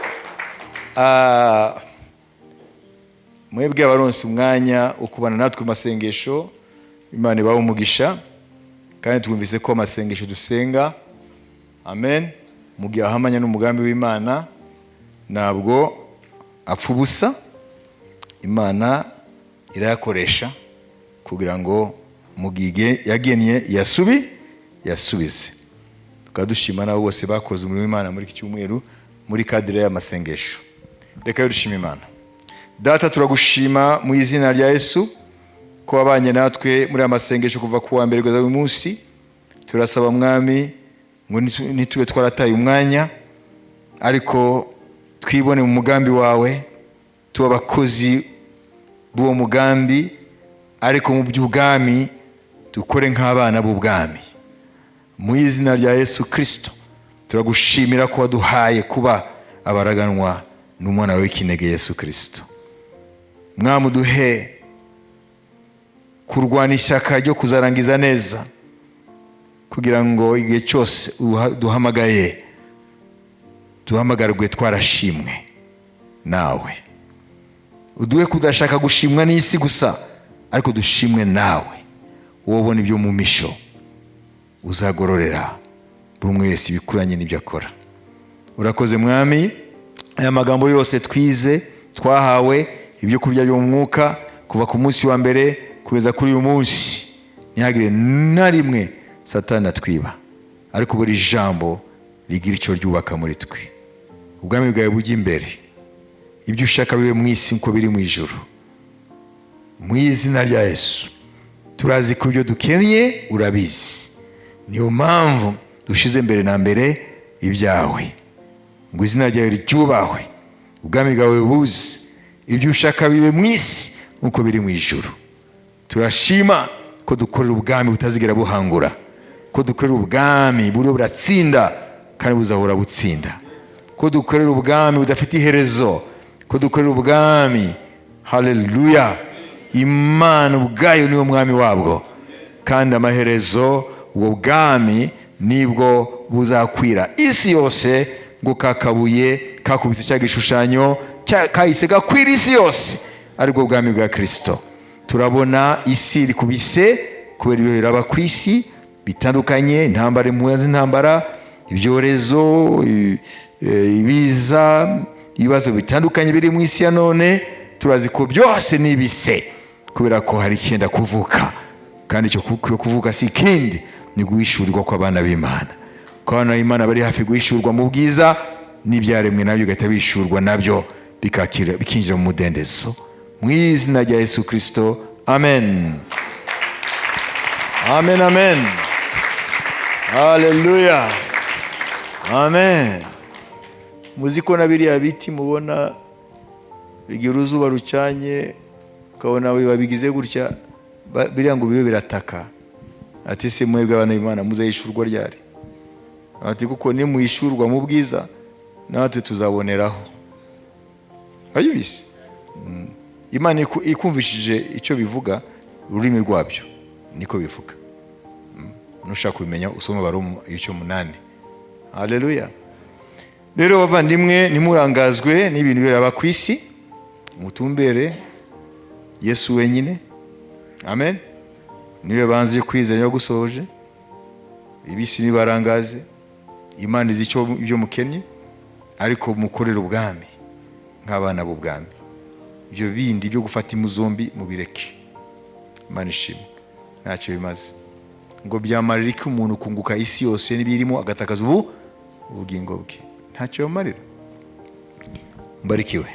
mwebwe abaronse umwanya wo kubana natwe mu masengesho. Imana ibahe umugisha. Kandi twumvise ko amasengesho dusenga, amen, mu gihe ahamanya n'umugambi w'Imana, ntabwo apfa ubusa. Imana irayakoresha kugira ngo mu gihe yagennye yasubi. Yasubize. Tukaba dushima n'abo bose bakoze umurimo w'Imana muri iki cyumweru muri cadre y'amasengesho. Reka rero dushima Imana. Data, turagushima mu izina rya Yesu ko wabanye natwe muri aya masengesho kuva ku wa mbere kugeza uyu munsi. Turasaba, Mwami, ngo ntitube twarataye umwanya, ariko twibone mu mugambi wawe, tuba abakozi b'uwo mugambi, ariko mu by'ubwami dukore nk'abana b'ubwami. Mu izina rya Yesu Kirisito, turagushimira ko waduhaye kuba abaraganwa n'umwana wawe w'ikinege Yesu Kirisito. Mwami, uduhe kurwana ishyaka ryo kuzarangiza neza, kugira ngo igihe cyose duhamagaye duhamagarwe twarashimwe nawe. Uduhe kudashaka gushimwa n'isi gusa, ariko dushimwe nawe, wowe ubona ibyo mu misho, uzagororera buri umwe wese ibikuranye n'ibyo akora. Urakoze, Mwami. Aya magambo yose twize, twahawe ibyo kurya byo mu mwuka kuva ku munsi wa mbere kugeza kuri uyu munsi, ntihagire na rimwe Satani atwiba, ariko buri jambo rigira icyo ryubaka muri twe. Ubwami bwawe bujya imbere, ibyo ushaka bibe mu isi nk'uko biri mu ijuru. Mu izina rya Yesu, turazi ko ibyo dukeneye urabizi, niyo mpamvu dushyize mbere na mbere ibyawe, ngo izina ryawe ryubahwe, ubwami bwawe buze, ibyo ushaka bibe mu isi nk'uko biri mu ijuru. Turashima ko dukorera ubwami butazigera buhangura, ko dukorera ubwami buriho buratsinda kandi buzahora butsinda, ko dukorera ubwami budafite iherezo, ko dukorera ubwami, haleluya, Imana ubwayo niwo mwami wabwo, kandi amaherezo ubwo bwami nibwo buzakwira isi yose, ngo kakabuye kakubise cya gishushanyo kahise gakwira isi yose, aribwo bwami bwa Kirisito. Turabona isi iri kubise kubera ibyo biraba ku isi bitandukanye: intambara, impuhwe z'intambara, ibyorezo, ibiza, ibibazo bitandukanye biri mu isi ya none. Turazi ko byose ni ibise kubera ko hari icyenda kuvuka, kandi icyo kuvuka si ikindi, ni guhishurirwa kw'abana b'Imana, ko abana b'Imana bari hafi guhishurwa mu bwiza, n'ibyaremwe nabyo bigahita bihishurwa nabyo, bikinjira mu mudendezo. Mu izina rya Yesu Kirisito, amen, amen, amen. Haleluya, amen. Muzi ko na biriya biti mubona bigira uruzuba rucanye, ukabona biba bigize gutya, biriya ngo bibe birataka, ati: "Se mwebwe abana b'Imana muzahishurwa ryari?" Ati: "Kuko nimuhishurwa mu bwiza, natwe tuzaboneraho." Wabyumvise? Imana ikumvishije icyo bivuga, ururimi rwabyo niko bivuga. Nushaka kubimenya usome Abaroma igice 8. Haleluya. Rero bavandimwe, ntimurangazwe n'ibintu biraba ku isi, mutumbere Yesu wenyine. Amen. Niwe banze yo kwizera yagusohoje. Ibisi nibarangaze, Imana izi icyo ibyo mukennye, ariko mukorere ubwami nk'abana b'ubwami. Ibyo bindi byo gufata impu zombi mubireke. Imana ishimwe, ntacyo bimaze. Ngo byamarira iki umuntu kunguka isi yose n'ibirimo, agatakaza ubu ubugingo bwe? Ntacyo bimarira. Mbarikiwe.